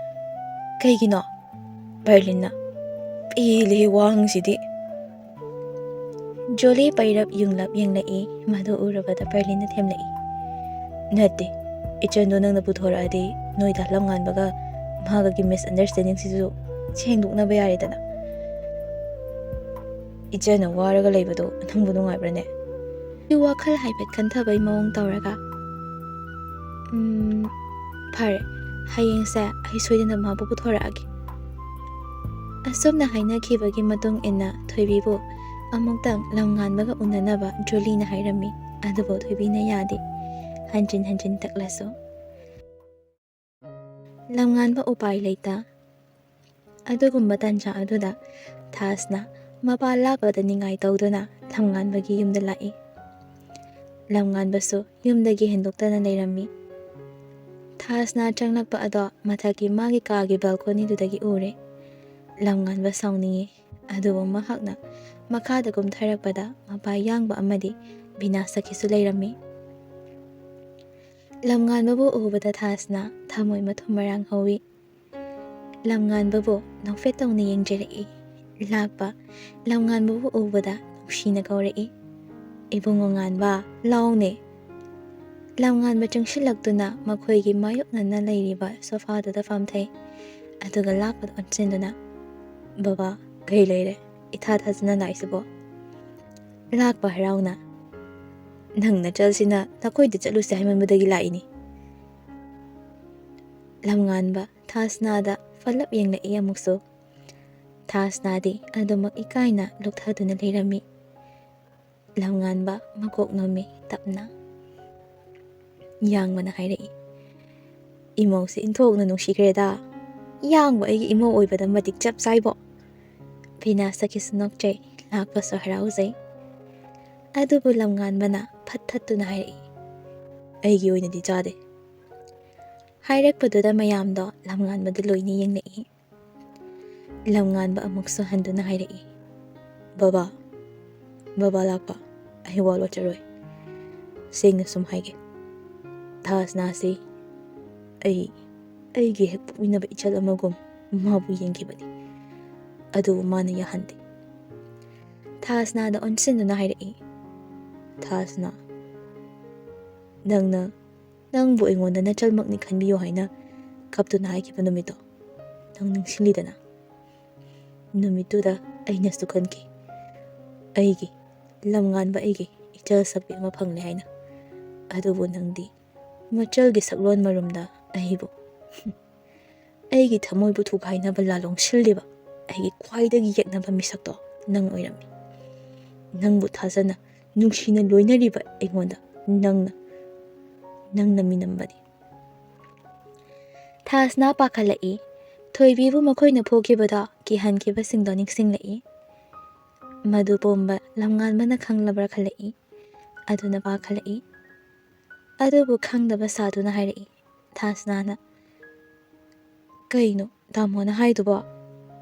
"ꯀꯩꯒꯤꯅꯣ?" ꯕꯔꯂꯤꯟꯅ, "ꯄꯦꯜꯂꯦꯍꯦ ꯋꯥꯍꯪꯁꯤꯗꯤ꯫" ꯖꯣꯂꯤ ꯄꯩꯔꯞ ꯌꯨꯡꯂꯞ ꯌꯦꯡꯂꯛꯏ꯫ ꯃꯗꯨ ꯎꯔꯕꯗ ꯕꯔꯂꯤꯟꯅ ꯊꯦꯝꯂꯛꯏ, "ꯅꯠꯇꯦ, ꯏꯆꯟꯗꯣ ꯅꯪꯅ ꯄꯨꯊꯣꯔꯛꯑꯗꯤ ꯅꯣꯏ ꯗꯥ ꯂꯝꯉꯥꯟꯕꯒ ꯃꯥꯒꯒꯤ ꯃꯤꯁꯑꯟꯗꯔꯁꯇꯦꯟꯗꯤꯡꯁꯤꯁꯨ ꯁꯦꯡꯗꯣꯛꯅꯕ ꯌꯥꯔꯦꯗꯅ꯫ ꯏꯆꯟꯅ ꯋꯥꯔꯒ ꯂꯩꯕꯗꯣ ꯅꯪꯕꯨ ꯅꯨꯡꯉꯥꯏꯕ꯭ꯔꯅꯦ?" ꯋꯥꯈꯜ ꯍꯥꯏꯐꯦꯠ ꯈꯟꯊꯕꯩ ꯃꯑꯣꯡ ꯇꯧꯔꯒ, "ꯎꯝ, ꯐꯔꯦ, ꯍꯌꯦꯡꯁꯦ ꯑꯩ ꯁꯣꯏꯗꯅ ꯃꯥꯕꯨ ꯄꯨꯊꯣꯔꯛꯑꯒꯦ꯫" ꯑꯁꯨꯝꯅ ꯍꯥꯏꯅꯈꯤꯕꯒꯤ ꯃꯇꯨꯡ ꯏꯟꯅ ꯊꯣꯏꯕꯤꯕꯨ ꯑꯃꯨꯛꯇꯪ ꯂꯝꯉꯥꯟꯕꯒ ꯎꯅꯅꯕ ꯖꯣꯂꯤꯅ ꯍꯥꯏꯔꯝꯃꯤ꯫ ꯑꯗꯨꯕꯨ ꯊꯣꯏꯕꯤꯅ ꯌꯥꯗꯦ꯫ ꯍꯟꯖꯤꯟ ꯍꯟꯖꯤꯟ ꯇꯛꯂꯁꯨ꯫ ꯂꯝꯉꯥꯟꯕ ꯎꯄꯥꯏ ꯂꯩꯇ ꯑꯗꯨꯒꯨꯝꯕ ꯇꯥꯟꯖꯥ ꯑꯗꯨꯗ ꯊꯥꯖꯅ ꯃꯄꯥ ꯂꯥꯛꯄꯗ ꯅꯤꯡꯉꯥꯏ ꯇꯧꯗꯨꯅ ꯂꯝꯉꯥꯟꯕꯒꯤ ꯌꯨꯝꯗ ꯂꯥꯛꯏ꯫ ꯂꯝꯉꯥꯟꯕꯁꯨ ꯌꯨꯝꯗꯒꯤ ꯍꯦꯟꯗꯣꯛꯇꯅ ꯂꯩꯔꯝꯃꯤ꯫ ꯊꯥꯖꯅ ꯆꯪꯂꯛꯄ ꯑꯗꯣ ꯃꯊꯛꯀꯤ ꯃꯥꯒꯤ ꯀꯥꯒꯤ ꯕꯦꯜꯀꯣꯅꯤꯗꯨꯗꯒꯤ ꯎꯔꯦ꯫ ꯂꯝꯉꯥꯟꯕ ꯁꯥꯎꯅꯤꯡꯉꯤ, ꯑꯗꯨꯕꯨ ꯃꯍꯥꯛꯅ ꯃꯈꯥꯗ ꯀꯨꯝꯊꯔꯛꯄꯗ ꯃꯄꯥ ꯌꯥꯡꯕ ꯑꯃꯗꯤ ꯕꯤꯅꯥ ꯁꯈꯤꯁꯨ ꯂꯩꯔꯝꯃꯤ꯫ ꯂꯝꯉꯥꯟꯕꯕꯨ ꯎꯕꯗ ꯊꯥꯁꯅꯥ ꯊꯃꯣꯏ ꯃꯊꯨꯝ ꯃꯔꯥꯡ ꯍꯧꯏ꯫ ꯂꯝꯉꯥꯟꯕꯕꯨ ꯅꯣꯛꯐꯦꯠ ꯇꯧꯅ ꯌꯦꯡꯖꯔꯛꯏ꯫ ꯂꯥꯛꯄ ꯂꯝꯉꯥꯟꯕꯕꯨ ꯎꯕꯗ ꯅꯨꯡꯁꯤꯅ ꯀꯧꯔꯛꯏ, "ꯏꯕꯨꯡꯉꯣ ꯉꯥꯟꯕ, ꯂꯥꯎꯅꯦ!" ꯂꯝꯉꯥꯟꯕ ꯆꯪꯁꯤꯜꯂꯛꯇꯨꯅ ꯃꯈꯣꯏꯒꯤ ꯃꯥꯌꯣꯛꯅꯅ ꯂꯩꯔꯤꯕ ꯁꯣꯐꯥꯗꯨꯗ ꯐꯝꯊꯩ꯫ ꯑꯗꯨꯒ ꯂꯥꯛꯄꯗ ꯑꯣꯟꯁꯤꯟꯗꯨꯅ, "ꯕꯕꯥ, ꯀꯩ ꯂꯩꯔꯦ? ꯏꯊꯥ ꯊꯥꯖꯅ ꯂꯥꯛꯏꯁꯤꯕꯣ?" ꯂꯥꯛꯄ ꯍꯔꯥꯎꯅ, "ꯅꯪ ꯅꯆꯜꯁꯤꯅ ꯅꯈꯣꯏꯗ ꯆꯠꯂꯨꯁꯦ ꯍꯥꯏꯃꯟꯕꯗꯒꯤ ꯂꯥꯛꯏꯅꯤ꯫" ꯂꯝꯉꯥꯟꯕ ꯊꯥꯁꯅꯥꯗ ꯐꯠꯂꯞ ꯌꯦꯡꯂꯛꯏ ꯑꯃꯨꯛꯁꯨ꯫ ꯊꯥꯁꯅꯥꯗꯤ ꯑꯗꯨꯃꯛ ꯏꯀꯥꯏꯅ ꯂꯨꯞꯊꯗꯨꯅ ꯂꯩꯔꯝꯃꯤ꯫ ꯂꯝꯉꯥꯟꯕ ꯃꯀꯣꯛ ꯅꯣꯝꯃꯤ ꯇꯞꯅ꯫ ꯌꯥꯡꯕꯅ ꯍꯥꯏꯔꯛꯏ, "ꯏꯃꯧꯁꯦ ꯏꯟꯊꯣꯛꯅ ꯅꯨꯡꯁꯤꯈ꯭ꯔꯦꯗ꯫ ꯌꯥꯡꯕ ꯑꯩꯒꯤ ꯏꯃꯧ ꯑꯣꯏꯕꯗ ꯃꯇꯤꯛ ꯆꯞ ꯆꯥꯏꯕꯣ?" ꯕꯤꯅꯥ ꯁꯈꯤꯁꯨ ꯅꯣꯛꯆꯩ, ꯂꯥꯛꯄꯁꯨ ꯍꯔꯥꯎꯖꯩ꯫ ꯑꯗꯨꯕꯨ ꯂꯝꯉꯥꯟꯕꯅ ꯐꯠ ꯊꯠꯇꯨꯅ ꯍꯥꯏꯔꯛꯏ, "ꯑꯩꯒꯤ ꯑꯣꯏꯅꯗꯤ ꯆꯥꯗꯦ꯫" ꯍꯥꯏꯔꯛꯄꯗꯨꯗ ꯃꯌꯥꯝꯗꯣ ꯂꯝꯉꯥꯟꯕꯗ ꯂꯣꯏꯅ ꯌꯦꯡꯂꯛꯏ꯫ ꯂꯝꯉꯥꯟꯕ ꯑꯃꯨꯛꯁꯨ ꯍꯟꯗꯨꯅ ꯍꯥꯏꯔꯛꯏ, "ꯕꯕꯥ, ꯕꯕꯥ ꯂꯥꯛꯄ, ꯑꯩ ꯋꯥ ꯂꯣꯠꯆꯔꯣꯏ꯫ ꯁꯦꯡꯅ ꯁꯨꯝ ꯍꯥꯏꯒꯦ꯫ ꯊꯥꯁꯅꯥꯁꯤ ꯑꯩ, ꯑꯩꯒꯤ ꯍꯦꯛ ꯄꯣꯛꯃꯤꯟꯅꯕ ꯏꯆꯜ ꯑꯃꯒꯨꯝ ꯃꯥꯕꯨ ꯌꯦꯡꯈꯤꯕꯅꯤ꯫ ꯑꯗꯨꯕꯨ ꯃꯥꯅ ꯌꯥꯍꯟꯗꯦ꯫" ꯊꯥꯁꯅꯥꯗ ꯑꯣꯟꯁꯤꯟꯗꯨꯅ ꯍꯥꯏꯔꯛꯏ, "ꯊꯥꯁꯅꯥ, ꯅꯪꯅ ꯅꯪꯕꯨ ꯑꯩꯉꯣꯟꯗ ꯅꯆꯜꯃꯛꯅꯤ ꯈꯟꯕꯤꯌꯨ ꯍꯥꯏꯅ ꯀꯞꯇꯨꯅ ꯍꯥꯏꯈꯤꯕ ꯅꯨꯃꯤꯠꯇꯣ ꯅꯪ ꯅꯤꯡꯁꯤꯡꯂꯤꯗꯅ? ꯅꯨꯃꯤꯠꯇꯨꯗ ꯑꯩꯅꯁꯨ ꯈꯟꯈꯤ, ꯑꯩꯒꯤ, ꯂꯝꯉꯥꯟꯕ ꯑꯩꯒꯤ ꯏꯆꯜ ꯁꯛꯄꯤ ꯑꯃ ꯐꯪꯂꯦ ꯍꯥꯏꯅ꯫ ꯑꯗꯨꯕꯨ ꯅꯪꯗꯤ ꯃꯆꯜꯒꯤ ꯁꯛꯂꯣꯟ ꯃꯔꯨꯝꯗ ꯑꯩꯕꯨ, ꯑꯩꯒꯤ ꯊꯃꯣꯏꯕꯨ ꯊꯨꯒꯥꯏꯅꯕ ꯂꯥꯂꯣꯡ ꯁꯤꯜꯂꯤꯕ ꯑꯩꯒꯤ ꯈ꯭ꯋꯥꯏꯗꯒꯤ ꯌꯦꯛꯅꯕ ꯃꯤꯁꯛꯇꯣ ꯅꯪ ꯑꯣꯏꯔꯝꯃꯤ꯫ ꯅꯪꯕꯨ ꯊꯥꯖꯅ ꯅꯨꯡꯁꯤꯅ ꯂꯣꯏꯅꯔꯤꯕ ꯑꯩꯉꯣꯟꯗ ꯅꯪꯅ, ꯅꯪꯅ ꯃꯤꯅꯝꯕꯅꯤ꯫" ꯊꯥꯁꯅꯥ ꯄꯥꯈꯠꯂꯛꯏ꯫ ꯊꯣꯏꯕꯤꯕꯨ ꯃꯈꯣꯏꯅ ꯐꯨꯈꯤꯕꯗꯣ ꯀꯤꯍꯟꯈꯤꯕꯁꯤꯡꯗꯣ ꯅꯤꯡꯁꯤꯡꯂꯛꯏ꯫ ꯃꯗꯨ ꯄꯨꯝꯕ ꯂꯝꯉꯥꯟꯕꯅ ꯈꯪꯂꯕ꯭ꯔꯥ ꯈꯜꯂꯛꯏ꯫ ꯑꯗꯨꯅ ꯄꯥꯈꯠꯂꯛꯏ꯫ ꯑꯗꯨꯕꯨ ꯈꯪꯗꯕ ꯁꯥꯗꯨꯅ ꯍꯥꯏꯔꯛꯏ꯫ ꯊꯥꯁꯅꯥꯅ, "ꯀꯩꯅꯣ ꯇꯥꯃꯣꯅ ꯍꯥꯏꯗꯨꯕꯣ?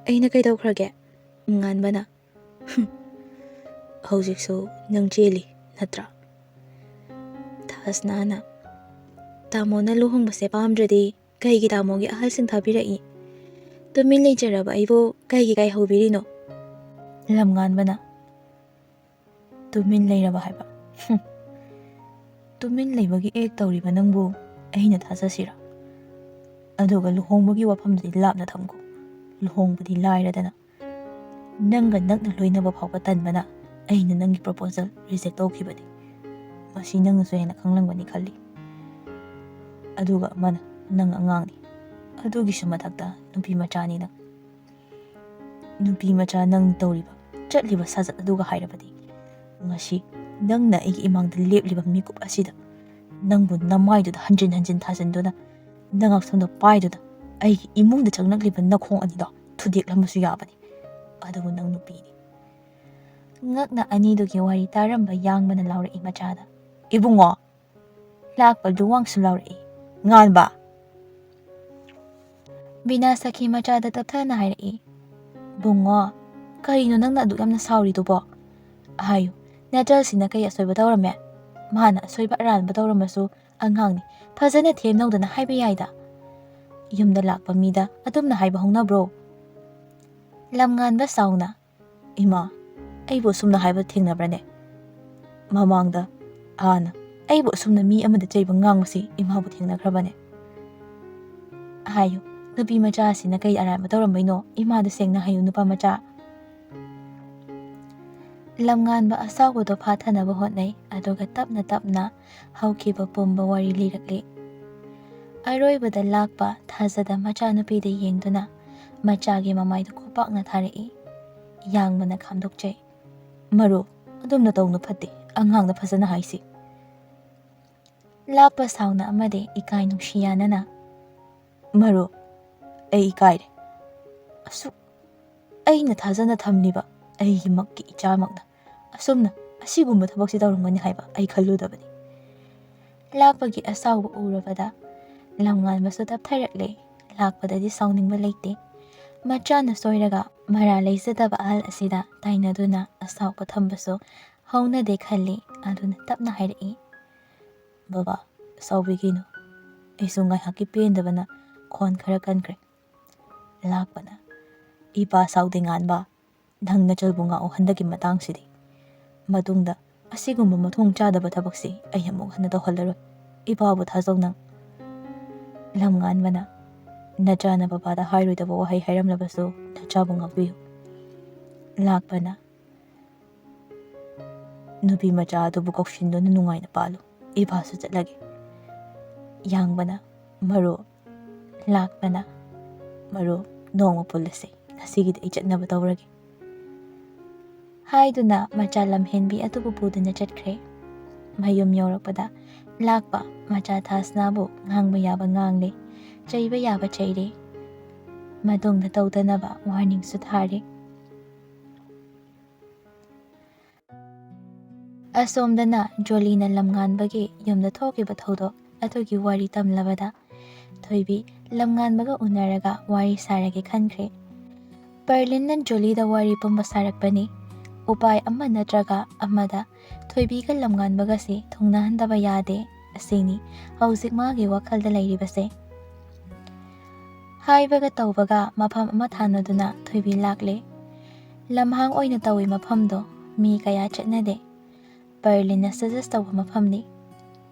ꯑꯩꯅ ꯀꯩꯗꯧꯈ꯭ꯔꯒꯦ?" ꯂꯝꯉꯥꯟꯕꯅ, "ꯍꯨꯝ, ꯍꯧꯖꯤꯛꯁꯨ ꯅꯪ ꯆꯦꯜꯂꯤ ꯅꯠꯇ꯭ꯔꯥ? ꯊꯥꯁꯅꯥꯅ, "ꯇꯥꯃꯣꯅ ꯂꯨꯍꯣꯡꯕꯁꯦ ꯄꯥꯝꯗ꯭ꯔꯗꯤ ꯀꯩꯒꯤ ꯇꯥꯃꯣꯒꯤ ꯑꯍꯜꯁꯤꯡ ꯊꯥꯕꯤꯔꯛꯏ? ꯇꯨꯃꯤꯟ ꯂꯩꯖꯔꯕ ꯑꯩꯕꯨ ꯀꯩꯒꯤ ꯀꯥꯏꯍꯧꯕꯤꯔꯤꯅꯣ?" ꯂꯝꯉꯥꯟꯕꯅ, "ꯇꯨꯃꯤꯟ ꯂꯩꯔꯕ ꯍꯥꯏꯕ? ꯍꯨꯝ꯫ ꯇꯨꯃꯤꯟ ꯂꯩꯕꯒꯤ ꯑꯦꯛ ꯇꯧꯔꯤꯕ ꯅꯪꯕꯨ ꯑꯩꯅ ꯊꯥꯖꯁꯤꯔꯥ? ꯑꯗꯨꯒ ꯂꯨꯍꯣꯡꯕꯒꯤ ꯋꯥꯐꯝꯗꯨꯗꯤ ꯂꯥꯞꯅ ꯊꯝꯈꯣ꯫ ꯂꯨꯍꯣꯡꯕꯗꯤ ꯂꯥꯏꯔꯗꯅ, ꯅꯪꯒ ꯅꯛꯅ ꯂꯣꯏꯅꯕ ꯐꯥꯎꯕ ꯇꯟꯕꯅ ꯑꯩꯅ ꯅꯪꯒꯤ ꯄ꯭ꯔꯣꯄꯣꯖꯦꯜ ꯔꯤꯖꯦꯛ ꯇꯧꯈꯤꯕꯅꯤ꯫ ꯃꯁꯤ ꯅꯪꯅꯁꯨ ꯍꯦꯟꯅ ꯈꯪꯂꯝꯒꯅꯤ ꯈꯜꯂꯤ꯫ ꯑꯗꯨꯒ ꯑꯃꯅ, ꯅꯪ ꯑꯉꯥꯡꯅꯤ, ꯑꯗꯨꯒꯤꯁꯨ ꯃꯊꯛꯇ ꯅꯨꯄꯤ ꯃꯆꯥꯅꯤ ꯅꯪ꯫ ꯅꯨꯄꯤ ꯃꯆꯥ ꯅꯪ ꯇꯧꯔꯤꯕ, ꯆꯠꯂꯤꯕ ꯁꯥꯖꯠ ꯑꯗꯨꯒ ꯍꯥꯏꯔꯕꯗꯤ, ꯉꯁꯤ ꯅꯪꯅ ꯑꯩꯒꯤ ꯏꯃꯥꯡꯗ ꯂꯦꯞꯂꯤꯕ ꯃꯤꯀꯨꯞ ꯑꯁꯤꯗ ꯅꯪꯕꯨ ꯅꯃꯥꯏꯗꯨꯗ ꯍꯟꯖꯤꯟ ꯍꯟꯖꯤꯟ ꯊꯥꯖꯤꯟꯗꯨꯅ, ꯅꯉꯥꯛꯁꯝꯗ ꯄꯥꯏꯗꯨꯅ ꯑꯩꯒꯤ ꯏꯃꯨꯡꯗ ꯆꯪꯂꯛꯂꯤꯕ ꯅꯈꯣꯡ ꯑꯅꯤꯗꯣ ꯊꯨꯗꯦꯛꯂꯝꯕꯁꯨ ꯌꯥꯕꯅꯤ꯫ ꯑꯗꯨꯕꯨ ꯅꯪ ꯅꯨꯄꯤꯅꯤ꯫" ꯉꯛꯅ ꯑꯅꯤꯗꯨꯒꯤ ꯋꯥꯔꯤ ꯇꯥꯔꯝꯕ ꯌꯥꯡꯕꯅ ꯂꯥꯎꯔꯛꯏ ꯃꯆꯥꯗ, "ꯏꯕꯨꯡꯉꯣ!" ꯂꯥꯛꯄ ꯂꯨꯋꯥꯡꯁꯨ ꯂꯥꯎꯔꯛꯏ, "ꯉꯥꯟꯕ!" ꯕꯤꯅꯥ ꯁꯈꯤ ꯃꯆꯥꯗ ꯇꯞꯊꯅ ꯍꯥꯏꯔꯛꯏ, "ꯕꯨꯡꯉꯣ, ꯀꯔꯤꯅꯣ ꯅꯪꯅ ꯑꯗꯨꯛ ꯌꯥꯝꯅ ꯁꯥꯎꯔꯤꯗꯨꯕꯣ? ꯍꯥꯏꯌꯨ, ꯅꯆꯜꯁꯤꯅ ꯀꯩ ꯑꯁꯣꯏꯕ ꯇꯧꯔꯝꯃꯦ? ꯃꯥꯅ ꯑꯁꯣꯏꯕ ꯑꯔꯥꯟꯕ ꯇꯧꯔꯝꯃꯁꯨ ꯑꯉꯥꯡꯅꯤ, ꯐꯖꯅ ꯊꯦꯝꯅꯧꯗꯅ ꯍꯥꯏꯕ ꯌꯥꯏꯗ꯫ ꯌꯨꯝꯗ ꯂꯥꯛꯄ ꯃꯤꯗ ꯑꯗꯨꯝꯅ ꯍꯥꯏꯕ ꯍꯧꯅꯕ꯭ꯔꯣ?" ꯂꯝꯉꯥꯟꯕ ꯁꯥꯎꯅ, "ꯏꯃꯥ, ꯑꯩꯕꯨ ꯑꯁꯨꯝꯅ ꯍꯥꯏꯕ ꯊꯦꯡꯅꯕ꯭ꯔꯅꯦ? ꯃꯃꯥꯡꯗ ꯍꯥꯟꯅ ꯑꯩꯕꯨ ꯑꯁꯨꯝꯅ ꯃꯤ ꯑꯃꯗ ꯆꯩꯕ ꯉꯥꯡꯕꯁꯤ ꯏꯃꯥꯕꯨ ꯊꯦꯡꯅꯈ꯭ꯔꯕꯅꯦ꯫ ꯍꯥꯏꯌꯨ, ꯅꯨꯄꯤ ꯃꯆꯥ ꯑꯁꯤꯅ ꯀꯩ ꯑꯔꯥꯟꯕ ꯇꯧꯔꯝꯕꯩꯅꯣ? ꯏꯃꯥꯗ ꯁꯦꯡꯅ ꯍꯥꯏꯌꯨ, ꯅꯨꯄꯥ ꯃꯆꯥ꯫" ꯂꯝꯉꯥꯟꯕ ꯑꯁꯥꯎꯕꯗꯣ ꯐꯥꯊꯅꯕ ꯍꯣꯠꯅꯩ, ꯑꯗꯨꯒ ꯇꯞꯅ ꯇꯞꯅ ꯍꯧꯈꯤꯕ ꯄꯨꯝꯕ ꯋꯥꯔꯤ ꯂꯤꯔꯛꯂꯤ꯫ ꯑꯔꯣꯏꯕꯗ ꯂꯥꯛꯄ ꯊꯥꯖꯗ ꯃꯆꯥꯅꯨꯄꯤꯗ ꯌꯦꯡꯗꯨꯅ ꯃꯆꯥꯒꯤ ꯃꯃꯥꯏꯗ ꯈꯨꯄꯥꯛꯅ ꯊꯥꯔꯛꯏ꯫ ꯌꯥꯡꯕꯅ ꯈꯥꯝꯗꯣꯛꯆꯩ꯫ "ꯃꯔꯨꯞ, ꯑꯗꯨꯝꯅ ꯇꯧꯅꯨ, ꯐꯠꯇꯦ꯫ ꯑꯉꯥꯡꯗ ꯐꯖꯅ ꯍꯥꯏꯁꯤ꯫" ꯂꯥꯛꯄ ꯁꯥꯎꯅ ꯑꯃꯗꯤ ꯏꯀꯥꯏ ꯅꯨꯡꯁꯤ ꯌꯥꯅꯅ, "ꯃꯔꯨꯞ, ꯑꯩ ꯏꯀꯥꯏꯔꯦ꯫ ꯑꯁꯨꯛ ꯑꯩꯅ ꯊꯥꯖꯅ ꯊꯝꯂꯤꯕ ꯑꯩꯒꯤꯃꯛꯀꯤ ꯏꯆꯥꯃꯛꯅ ꯑꯁꯨꯝꯅ ꯑꯁꯤꯒꯨꯝꯕ ꯊꯕꯛꯁꯤ ꯇꯧꯔꯝꯒꯅꯤ ꯍꯥꯏꯕ ꯑꯩ ꯈꯜꯂꯨꯗꯕꯅꯤ꯫" ꯂꯥꯛꯄꯒꯤ ꯑꯁꯥꯎꯕ ꯎꯔꯕꯗ ꯂꯝꯉꯥꯟꯕꯁꯨ ꯇꯞꯊꯔꯛꯂꯦ꯫ ꯂꯥꯛꯄꯗꯗꯤ ꯁꯥꯎꯅꯤꯡꯕ ꯂꯩꯇꯦ꯫ ꯃꯆꯥꯅ ꯁꯣꯏꯔꯒ ꯃꯔꯥ ꯂꯩꯖꯗꯕ ꯑꯍꯜ ꯑꯁꯤꯗ ꯇꯥꯏꯅꯗꯨꯅ ꯑꯁꯥꯎꯕ ꯊꯝꯕꯁꯨ ꯍꯧꯅꯗꯦ ꯈꯜꯂꯤ꯫ ꯑꯗꯨꯅ ꯇꯞꯅ ꯍꯥꯏꯔꯛꯏ, "ꯕꯕꯥ, ꯁꯥꯎꯕꯤꯒꯤꯅꯨ꯫ ꯑꯩꯁꯨ ꯉꯥꯏꯍꯥꯛꯀꯤ ꯄꯦꯟꯗꯕꯅ ꯈꯣꯟ ꯈꯔ ꯀꯟꯈ꯭ꯔꯦ꯫" ꯂꯥꯛꯄꯅ, "ꯏꯄꯥ ꯁꯥꯎꯗꯦ ꯉꯥꯟꯕ, ꯅꯪ ꯅꯆꯜꯕꯨ ꯉꯥꯛꯎ ꯍꯟꯗꯛꯀꯤ ꯃꯇꯥꯡꯁꯤꯗꯤ꯫ ꯃꯇꯨꯡꯗ ꯑꯁꯤꯒꯨꯝꯕ ꯃꯊꯣꯡ ꯆꯥꯗꯕ ꯊꯕꯛꯁꯤ ꯑꯩ ꯑꯃꯨꯛ ꯍꯟꯅ ꯇꯧꯍꯜꯂꯔꯣꯏ꯫ ꯏꯄꯥꯕꯨ ꯊꯥꯖꯧ ꯅꯪ꯫" ꯂꯝ ꯉꯥꯟꯕꯅ, "ꯅꯆꯥꯅ ꯕꯕꯥꯗ ꯍꯥꯏꯔꯣꯏꯗꯕ ꯋꯥꯍꯩ ꯍꯥꯏꯔꯝꯂꯕꯁꯨ ꯅꯆꯥꯕꯨ ꯉꯥꯛꯄꯤꯌꯨ꯫" ꯂꯥꯛꯄꯅ, "ꯅꯨꯄꯤ ꯃꯆꯥ ꯑꯗꯨꯕꯨ ꯀꯧꯁꯤꯟꯗꯨꯅ ꯅꯨꯡꯉꯥꯏꯅ ꯄꯥꯜꯂꯨ꯫ ꯏꯄꯥꯁꯨ ꯆꯠꯂꯒꯦ꯫" ꯌꯥꯡꯕꯅ, "ꯃꯔꯨ꯫" ꯂꯥꯛꯄꯅ, "ꯃꯔꯨ, ꯅꯣꯡꯃ ꯄꯨꯜꯂꯁꯦ꯫ ꯉꯁꯤꯒꯤꯗꯤ ꯑꯩ ꯆꯠꯅꯕ ꯇꯧꯔꯒꯦ꯫" ꯍꯥꯏꯗꯨꯅ ꯃꯆꯥ ꯂꯝꯍꯦꯟꯕꯤ ꯑꯗꯨꯕꯨ ꯄꯨꯗꯨꯅ ꯆꯠꯈ꯭ꯔꯦ꯫ ꯃꯌꯨꯝ ꯌꯧꯔꯛꯄꯗ ꯂꯥꯛꯄ ꯃꯆꯥ ꯊꯥꯁꯅꯥꯕꯨ ꯉꯥꯡꯕ ꯌꯥꯕ ꯉꯥꯡꯂꯦ, ꯆꯩꯕ ꯌꯥꯕ ꯆꯩꯔꯦ꯫ ꯃꯇꯨꯡꯗ ꯇꯧꯗꯅꯕ ꯋꯥꯔꯅꯤꯡꯁꯨ ꯊꯥꯔꯦ꯫ ꯑꯁꯣꯝꯗꯅ ꯖꯣꯂꯤꯅ ꯂꯝꯉꯥꯟꯕꯒꯤ ꯌꯨꯝꯗ ꯊꯣꯛꯈꯤꯕ ꯊꯧꯗꯣꯛ ꯑꯗꯨꯒꯤ ꯋꯥꯔꯤ ꯇꯝꯂꯕꯗ ꯊꯣꯏꯕꯤ ꯂꯝꯉꯥꯟꯕꯒ ꯎꯅꯔꯒ ꯋꯥꯔꯤ ꯁꯥꯔꯒꯦ ꯈꯟꯈ꯭ꯔꯦ꯫ ꯄꯔꯂꯤꯟꯅ ꯖꯣꯂꯤꯗ ꯋꯥꯔꯤ ꯄꯨꯝꯕ ꯁꯥꯔꯛꯄꯅꯤ꯫ ꯎꯄꯥꯏ ꯑꯃ ꯅꯠꯇ꯭ꯔꯒ ꯑꯃꯗ ꯊꯣꯏꯕꯤꯒ ꯂꯝꯉꯥꯟꯕꯒꯁꯤ ꯊꯨꯡꯅꯍꯟꯗꯕ ꯌꯥꯗꯦ꯫ ꯑꯁꯤꯅꯤ ꯍꯧꯖꯤꯛ ꯃꯥꯒꯤ ꯋꯥꯈꯜꯗ ꯂꯩꯔꯤꯕꯁꯦ꯫ ꯍꯥꯏꯕꯒ ꯇꯧꯕꯒ ꯃꯐꯝ ꯑꯃ ꯊꯥꯅꯗꯨꯅ ꯊꯣꯏꯕꯤ ꯂꯥꯛꯂꯦ꯫ ꯂꯝꯍꯥꯡ ꯑꯣꯏꯅ ꯇꯧꯏ ꯃꯐꯝꯗꯣ, ꯃꯤ ꯀꯌꯥ ꯆꯠꯅꯗꯦ꯫ ꯄꯔꯂꯤꯟꯅ suggest ꯇꯧꯕ ꯃꯐꯝꯅꯤ꯫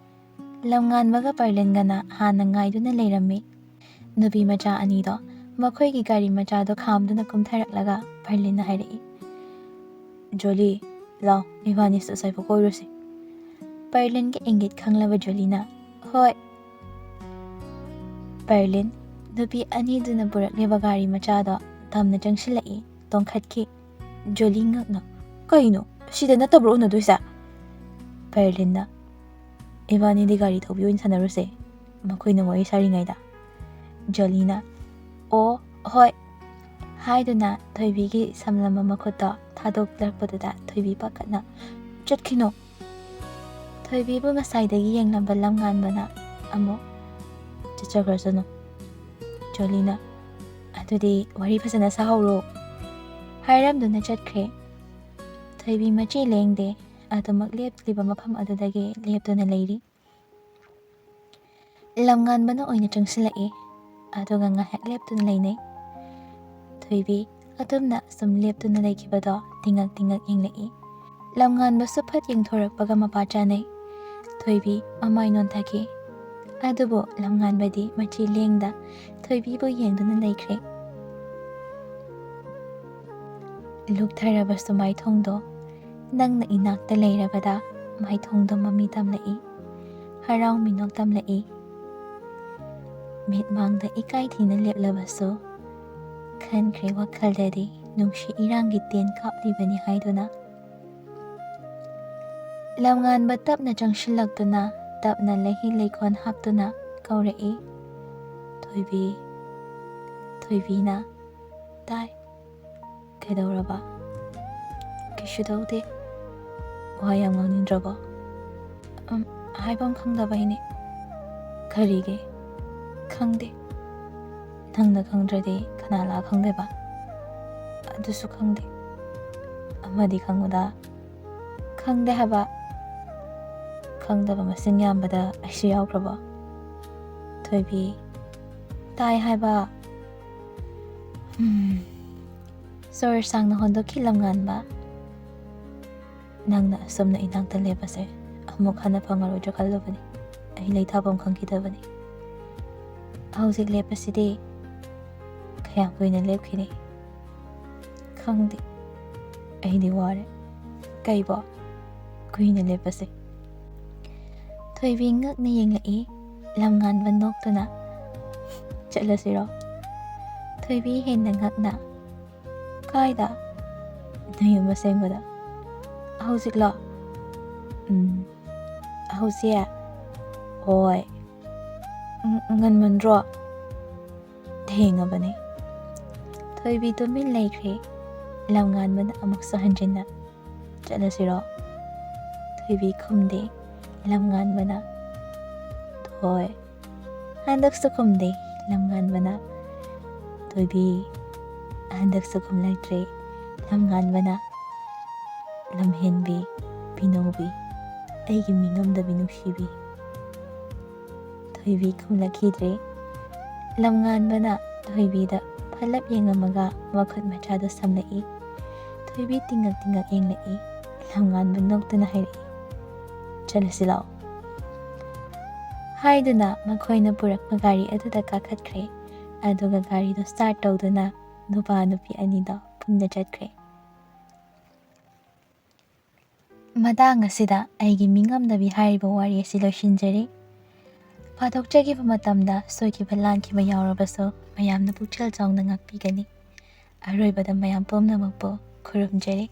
ꯂꯝꯉꯥꯟꯕꯒ ꯄꯔꯂꯤꯟꯒꯅ ꯍꯥꯟꯅ ꯉꯥꯏꯗꯨꯅ ꯂꯩꯔꯝꯃꯤ꯫ ꯅꯨꯄꯤ ꯃꯆꯥ ꯑꯅꯤꯗꯣ ꯃꯈꯣꯏꯒꯤ ꯒꯥꯔꯤ ꯃꯆꯥꯗꯣ ꯈꯥꯝꯗꯨꯅ ꯀꯨꯝꯊꯔꯛꯂꯒ ꯄꯔꯂꯤꯟꯅ ꯍꯥꯏꯔꯛꯏ, "ꯖꯣꯂꯤ, ꯂꯥꯎ, ꯏꯕꯥꯅꯤꯁꯨ ꯑꯁ꯭ꯋꯥꯏꯐꯥꯎ ꯀꯣꯏꯔꯨꯁꯤ꯫" ꯄꯔꯂꯤꯟꯒꯤ ꯏꯪꯒꯤꯠ ꯈꯪꯂꯕ ꯖꯣꯂꯤꯅ, "ꯍꯣꯏ꯫" ꯄꯔꯂꯤꯟ, ꯅꯨꯄꯤ ꯑꯅꯤꯗꯨꯅ ꯄꯨꯔꯛꯂꯤꯕ ꯒꯥꯔꯤ ꯃꯆꯥꯗꯣ ꯇꯝꯅ ꯆꯪꯁꯤꯜꯂꯛꯏ, ꯇꯣꯡꯈꯠꯈꯤ꯫ ꯖꯣꯂꯤ ꯉꯛꯅ, "ꯀꯩꯅꯣ, ꯁꯤꯗ ꯅꯠꯇꯕ꯭ꯔꯣ ꯎꯅꯗꯣꯏꯁꯦ?" ꯄꯔꯂꯤꯟꯅ, "ꯏꯕꯥꯅꯤꯗꯤ ꯒꯥꯔꯤ ꯊꯧꯕꯤ ꯑꯣꯏꯅ ꯁꯥꯟꯅꯔꯨꯁꯦ, ꯃꯈꯣꯏꯅ ꯋꯥꯔꯤ ꯁꯥꯔꯤꯉꯩꯗ꯫" ꯖꯣꯂꯤꯅ, "ꯑꯣ, ꯍꯣꯏ꯫" ꯍꯥꯏꯗꯨꯅ ꯊꯣꯏꯕꯤꯒꯤ ꯁꯝꯂꯝꯕ ꯃꯈꯨꯠꯇꯣ ꯊꯥꯗꯣꯛꯂꯛꯄꯗꯨꯗ ꯊꯣꯏꯕꯤ ꯄꯥꯈꯠꯅ, "ꯆꯠꯈꯤꯅꯣ!" ꯊꯣꯏꯕꯤꯕꯨ ꯉꯁꯥꯏꯗꯒꯤ ꯌꯦꯡꯂꯝꯕ ꯂꯝꯉꯥꯟꯕꯅ ꯑꯃꯨꯛ, "ꯆꯠꯆꯈ꯭ꯔꯁꯅꯨ꯫" ꯖꯣꯂꯤꯅ, "ꯑꯗꯨꯗꯤ ꯋꯥꯔꯤ ꯐꯖꯅ ꯁꯥꯍꯧꯔꯣ꯫" ꯍꯥꯏꯔꯝꯗꯨꯅ ꯆꯠꯈ꯭ꯔꯦ꯫ ꯊꯣꯏꯕꯤ ꯃꯆꯤ ꯂꯦꯡꯗꯦ, ꯑꯗꯨꯃꯛ ꯂꯦꯞꯂꯤꯕ ꯃꯐꯝ ꯑꯗꯨꯗꯒꯤ ꯂꯦꯞꯇꯨꯅ ꯂꯩꯔꯤ꯫ ꯂꯝꯉꯥꯟꯕꯅ ꯑꯣꯏꯅ ꯆꯪꯁꯤꯜꯂꯛꯏ, ꯑꯗꯨꯒ ꯉꯥꯏꯍꯥꯛ ꯂꯦꯞꯇꯨꯅ ꯂꯩꯅꯩ꯫ ꯊꯣꯏꯕꯤ ꯑꯗꯨꯝꯅ ꯁꯨꯝ ꯂꯦꯞꯇꯨꯅ ꯂꯩꯈꯤꯕꯗꯣ ꯇꯤꯉꯛ ꯇꯤꯉꯛ ꯌꯦꯡꯂꯛꯏ꯫ ꯂꯝꯉꯥꯟꯕꯁꯨ ꯐꯠ ꯌꯦꯡꯊꯣꯔꯛꯄꯒ ꯃꯄꯥ ꯆꯥꯅꯩ꯫ ꯊꯣꯏꯕꯤ ꯃꯃꯥꯏ ꯅꯣꯟꯊꯈꯤ꯫ ꯑꯗꯨꯕꯨ ꯂꯝꯉꯥꯟꯕꯗꯤ ꯃꯆꯤ ꯂꯦꯡꯗ ꯊꯣꯏꯕꯤꯕꯨ ꯌꯦꯡꯗꯨꯅ ꯂꯩꯈ꯭ꯔꯦ꯫ ꯂꯨꯞꯊꯔꯕꯁꯨ ꯃꯥꯏꯊꯣꯡꯗꯣ ꯅꯪꯅ ꯏꯅꯥꯛꯇ ꯂꯩꯔꯕꯗ ꯃꯥꯏꯊꯣꯡꯗꯣ ꯃꯃꯤ ꯇꯝꯂꯛꯏ, ꯍꯔꯥꯎ ꯃꯤꯅꯣꯛ ꯇꯝꯂꯛꯏ꯫ ꯃꯤꯠꯃꯥꯡꯗ ꯏꯀꯥꯏ ꯊꯤꯅ ꯂꯦꯞꯂꯕꯁꯨ ꯈꯟꯈ꯭ꯔꯦ ꯋꯥꯈꯜꯗꯗꯤ ꯅꯨꯡꯁꯤ ꯏꯔꯥꯡꯒꯤ ꯇꯦꯟ ꯀꯥꯞꯂꯤꯕꯅꯤ ꯍꯥꯏꯗꯨꯅ꯫ ꯂꯝꯉꯥꯟꯕ ꯇꯞꯅ ꯆꯪꯁꯤꯜꯂꯛꯇꯨꯅ ꯇꯞꯅ ꯂꯩꯍꯤ ꯂꯩꯈꯣꯟ ꯍꯥꯞꯇꯨꯅ ꯀꯧꯔꯛꯏ, "ꯊꯣꯏꯕꯤ"꯫ ꯊꯣꯏꯕꯤꯅ, "ꯇꯥꯏ"꯫ "ꯀꯩꯗꯧꯔꯕ?" "ꯀꯩꯁꯨ ꯇꯧꯗꯦ"꯫ "ꯋꯥ ꯌꯥꯝ ꯉꯥꯡꯅꯤꯡꯗ꯭ꯔꯕꯣ?" "ꯎꯝ, ꯍꯥꯏꯐꯝ ꯈꯪꯗꯕꯩꯅꯦ"꯫ "ꯀꯔꯤꯒꯤ?" "ꯈꯪꯗꯦ"꯫ "ꯅꯪꯅ ꯈꯪꯗ꯭ꯔꯗꯤ ꯀꯅꯥ ꯂꯥꯛꯑ ꯈꯪꯗꯣꯏꯕ?" "ꯑꯗꯨꯁꯨ ꯈꯪꯗꯦ"꯫ "ꯑꯃꯗꯤ ꯈꯪꯉꯨꯗ"꯫ "ꯈꯪꯗꯦ ꯍꯥꯏꯕ"꯫ "ꯈꯪꯗꯕ ꯃꯁꯤꯡ ꯌꯥꯝꯕꯗ ꯑꯩꯁꯨ ꯌꯥꯎꯈ꯭ꯔꯕꯣ?" ꯊꯣꯏꯕꯤ, "ꯇꯥꯏ ꯍꯥꯏꯕ"꯫ ꯎꯝ꯫ ꯁꯣꯔ ꯁꯥꯡꯅ ꯍꯣꯟꯗꯣꯛꯈꯤ ꯂꯝꯉꯥꯟꯕ꯫ "ꯅꯪꯅ ꯑꯁꯨꯝꯅ ꯏꯅꯥꯛꯇ ꯂꯦꯞꯄꯁꯦ ꯑꯃꯨꯛ ꯍꯟꯅ ꯐꯪꯉꯔꯣꯏꯗ꯭ꯔꯥ ꯈꯜꯂꯨꯕꯅꯤ꯫ ꯑꯩ ꯂꯩꯊꯥꯐꯝ ꯈꯪꯈꯤꯗꯕꯅꯤ꯫ ꯍꯧꯖꯤꯛ ꯂꯦꯞꯄꯁꯤꯗꯤ ꯀꯌꯥꯝ ꯀꯨꯏꯅ ꯂꯦꯞꯈꯤꯅꯤ? ꯈꯪꯗꯦ꯫ ꯑꯩꯗꯤ ꯋꯥꯔꯦ"꯫ "ꯀꯩꯕꯣ? ꯀꯨꯏꯅ ꯂꯦꯞꯄꯁꯦ"꯫ ꯊꯣꯏꯕꯤ ꯉꯛꯅ ꯌꯦꯡꯂꯛꯏ꯫ ꯂꯝꯉꯥꯟꯕ ꯅꯣꯛꯇꯨꯅ, "ꯆꯠꯂꯁꯤꯔꯣ?" ꯊꯣꯏꯕꯤ ꯍꯦꯟꯅ ꯉꯛꯅ, "ꯀꯥꯏꯗ?" "ꯅꯌꯨꯝ ꯑꯁꯦꯡꯕꯗ"꯫ "ꯍꯧꯖꯤꯛꯂꯣ?" "ꯎꯝ, ꯍꯧꯖꯤꯛ?" "ꯍꯣꯏ"꯫ "ꯎꯝ, ꯉꯟꯃꯟꯗ꯭ꯔꯣ?" "ꯊꯦꯡꯉꯕꯅꯦ"꯫ ꯊꯣꯏꯕꯤ ꯇꯨꯃꯤꯟ ꯂꯩꯈ꯭ꯔꯦ꯫ ꯂꯝꯉꯥꯟꯕꯅ ꯑꯃꯨꯛꯁꯨ ꯍꯟꯖꯤꯟꯅ, "ꯆꯠꯂꯁꯤꯔꯣ?" ꯊꯣꯏꯕꯤ ꯈꯨꯝꯗꯦ꯫ ꯂꯝꯉꯥꯟꯕꯅ, "ꯊꯣꯏ"꯫ ꯍꯟꯗꯛꯁꯨ ꯈꯨꯝꯗꯦ꯫ ꯂꯝꯉꯥꯟꯕꯅ, "ꯊꯣꯏꯕꯤ"꯫ ꯍꯟꯗꯛꯁꯨ ꯈꯨꯝꯂꯛꯇ꯭ꯔꯦ꯫ ꯂꯝꯉꯥꯟꯕꯅ, "ꯂꯝꯍꯦꯟꯕꯤ, ꯕꯤꯅꯧꯕꯤ, ꯑꯩꯒꯤ ꯃꯤꯉꯝꯗꯕꯤ ꯅꯨꯡꯁꯤꯕꯤ"꯫ ꯊꯣꯏꯕꯤ ꯈꯨꯝꯂꯛꯈꯤꯗ꯭ꯔꯦ꯫ ꯂꯝꯉꯥꯟꯕꯅ ꯊꯣꯏꯕꯤꯗ ꯐꯠꯂꯞ ꯌꯦꯡꯉꯝꯃꯒ ꯃꯈꯨꯠ ꯃꯆꯥꯗꯨ ꯁꯝꯂꯛꯏ꯫ ꯊꯣꯏꯕꯤ ꯇꯤꯡꯉꯛ ꯇꯤꯡꯉꯛ ꯌꯦꯡꯂꯛꯏ꯫ ꯂꯝꯉꯥꯟꯕ ꯅꯣꯛꯇꯨꯅ ꯍꯥꯏꯔꯛꯏ, "ꯆꯠꯂꯁꯤ ꯂꯥꯛꯑꯣ" ꯍꯥꯏꯗꯨꯅ ꯃꯈꯣꯏꯅ ꯄꯨꯔꯛꯄ ꯒꯥꯔꯤ ꯑꯗꯨꯗ ꯀꯥꯈꯠꯈ꯭ꯔꯦ꯫ ꯑꯗꯨꯒ ꯒꯥꯔꯤꯗꯨ start ꯇꯧꯗꯨꯅ ꯅꯨꯄꯥ ꯅꯨꯄꯤ ꯑꯅꯤꯗꯣ ꯄꯨꯟꯅ ꯆꯠꯈ꯭ꯔꯦ꯫ ꯃꯇꯥꯡ ꯑꯁꯤꯗ ꯑꯩꯒꯤ ꯃꯤꯉꯝꯗꯕꯤ ꯍꯥꯏꯔꯤꯕ ꯋꯥꯔꯤ ꯑꯁꯤ ꯂꯣꯏꯁꯤꯟꯖꯔꯤ꯫ ꯄꯥꯊꯣꯛꯆꯈꯤꯕ ꯃꯇꯝꯗ ꯁꯣꯏꯈꯤꯕ ꯂꯥꯟꯈꯤꯕ ꯌꯥꯎꯔꯕꯁꯨ ꯃꯌꯥꯝꯅ ꯄꯨꯛꯆꯦꯜ ꯆꯥꯎꯅ ꯉꯥꯛꯄꯤꯒꯅꯤ꯫ ꯑꯔꯣꯏꯕꯗ ꯃꯌꯥꯝ ꯄꯨꯝꯅꯃꯛꯄꯨ ꯈꯨꯔꯨꯝꯖꯔꯤ꯫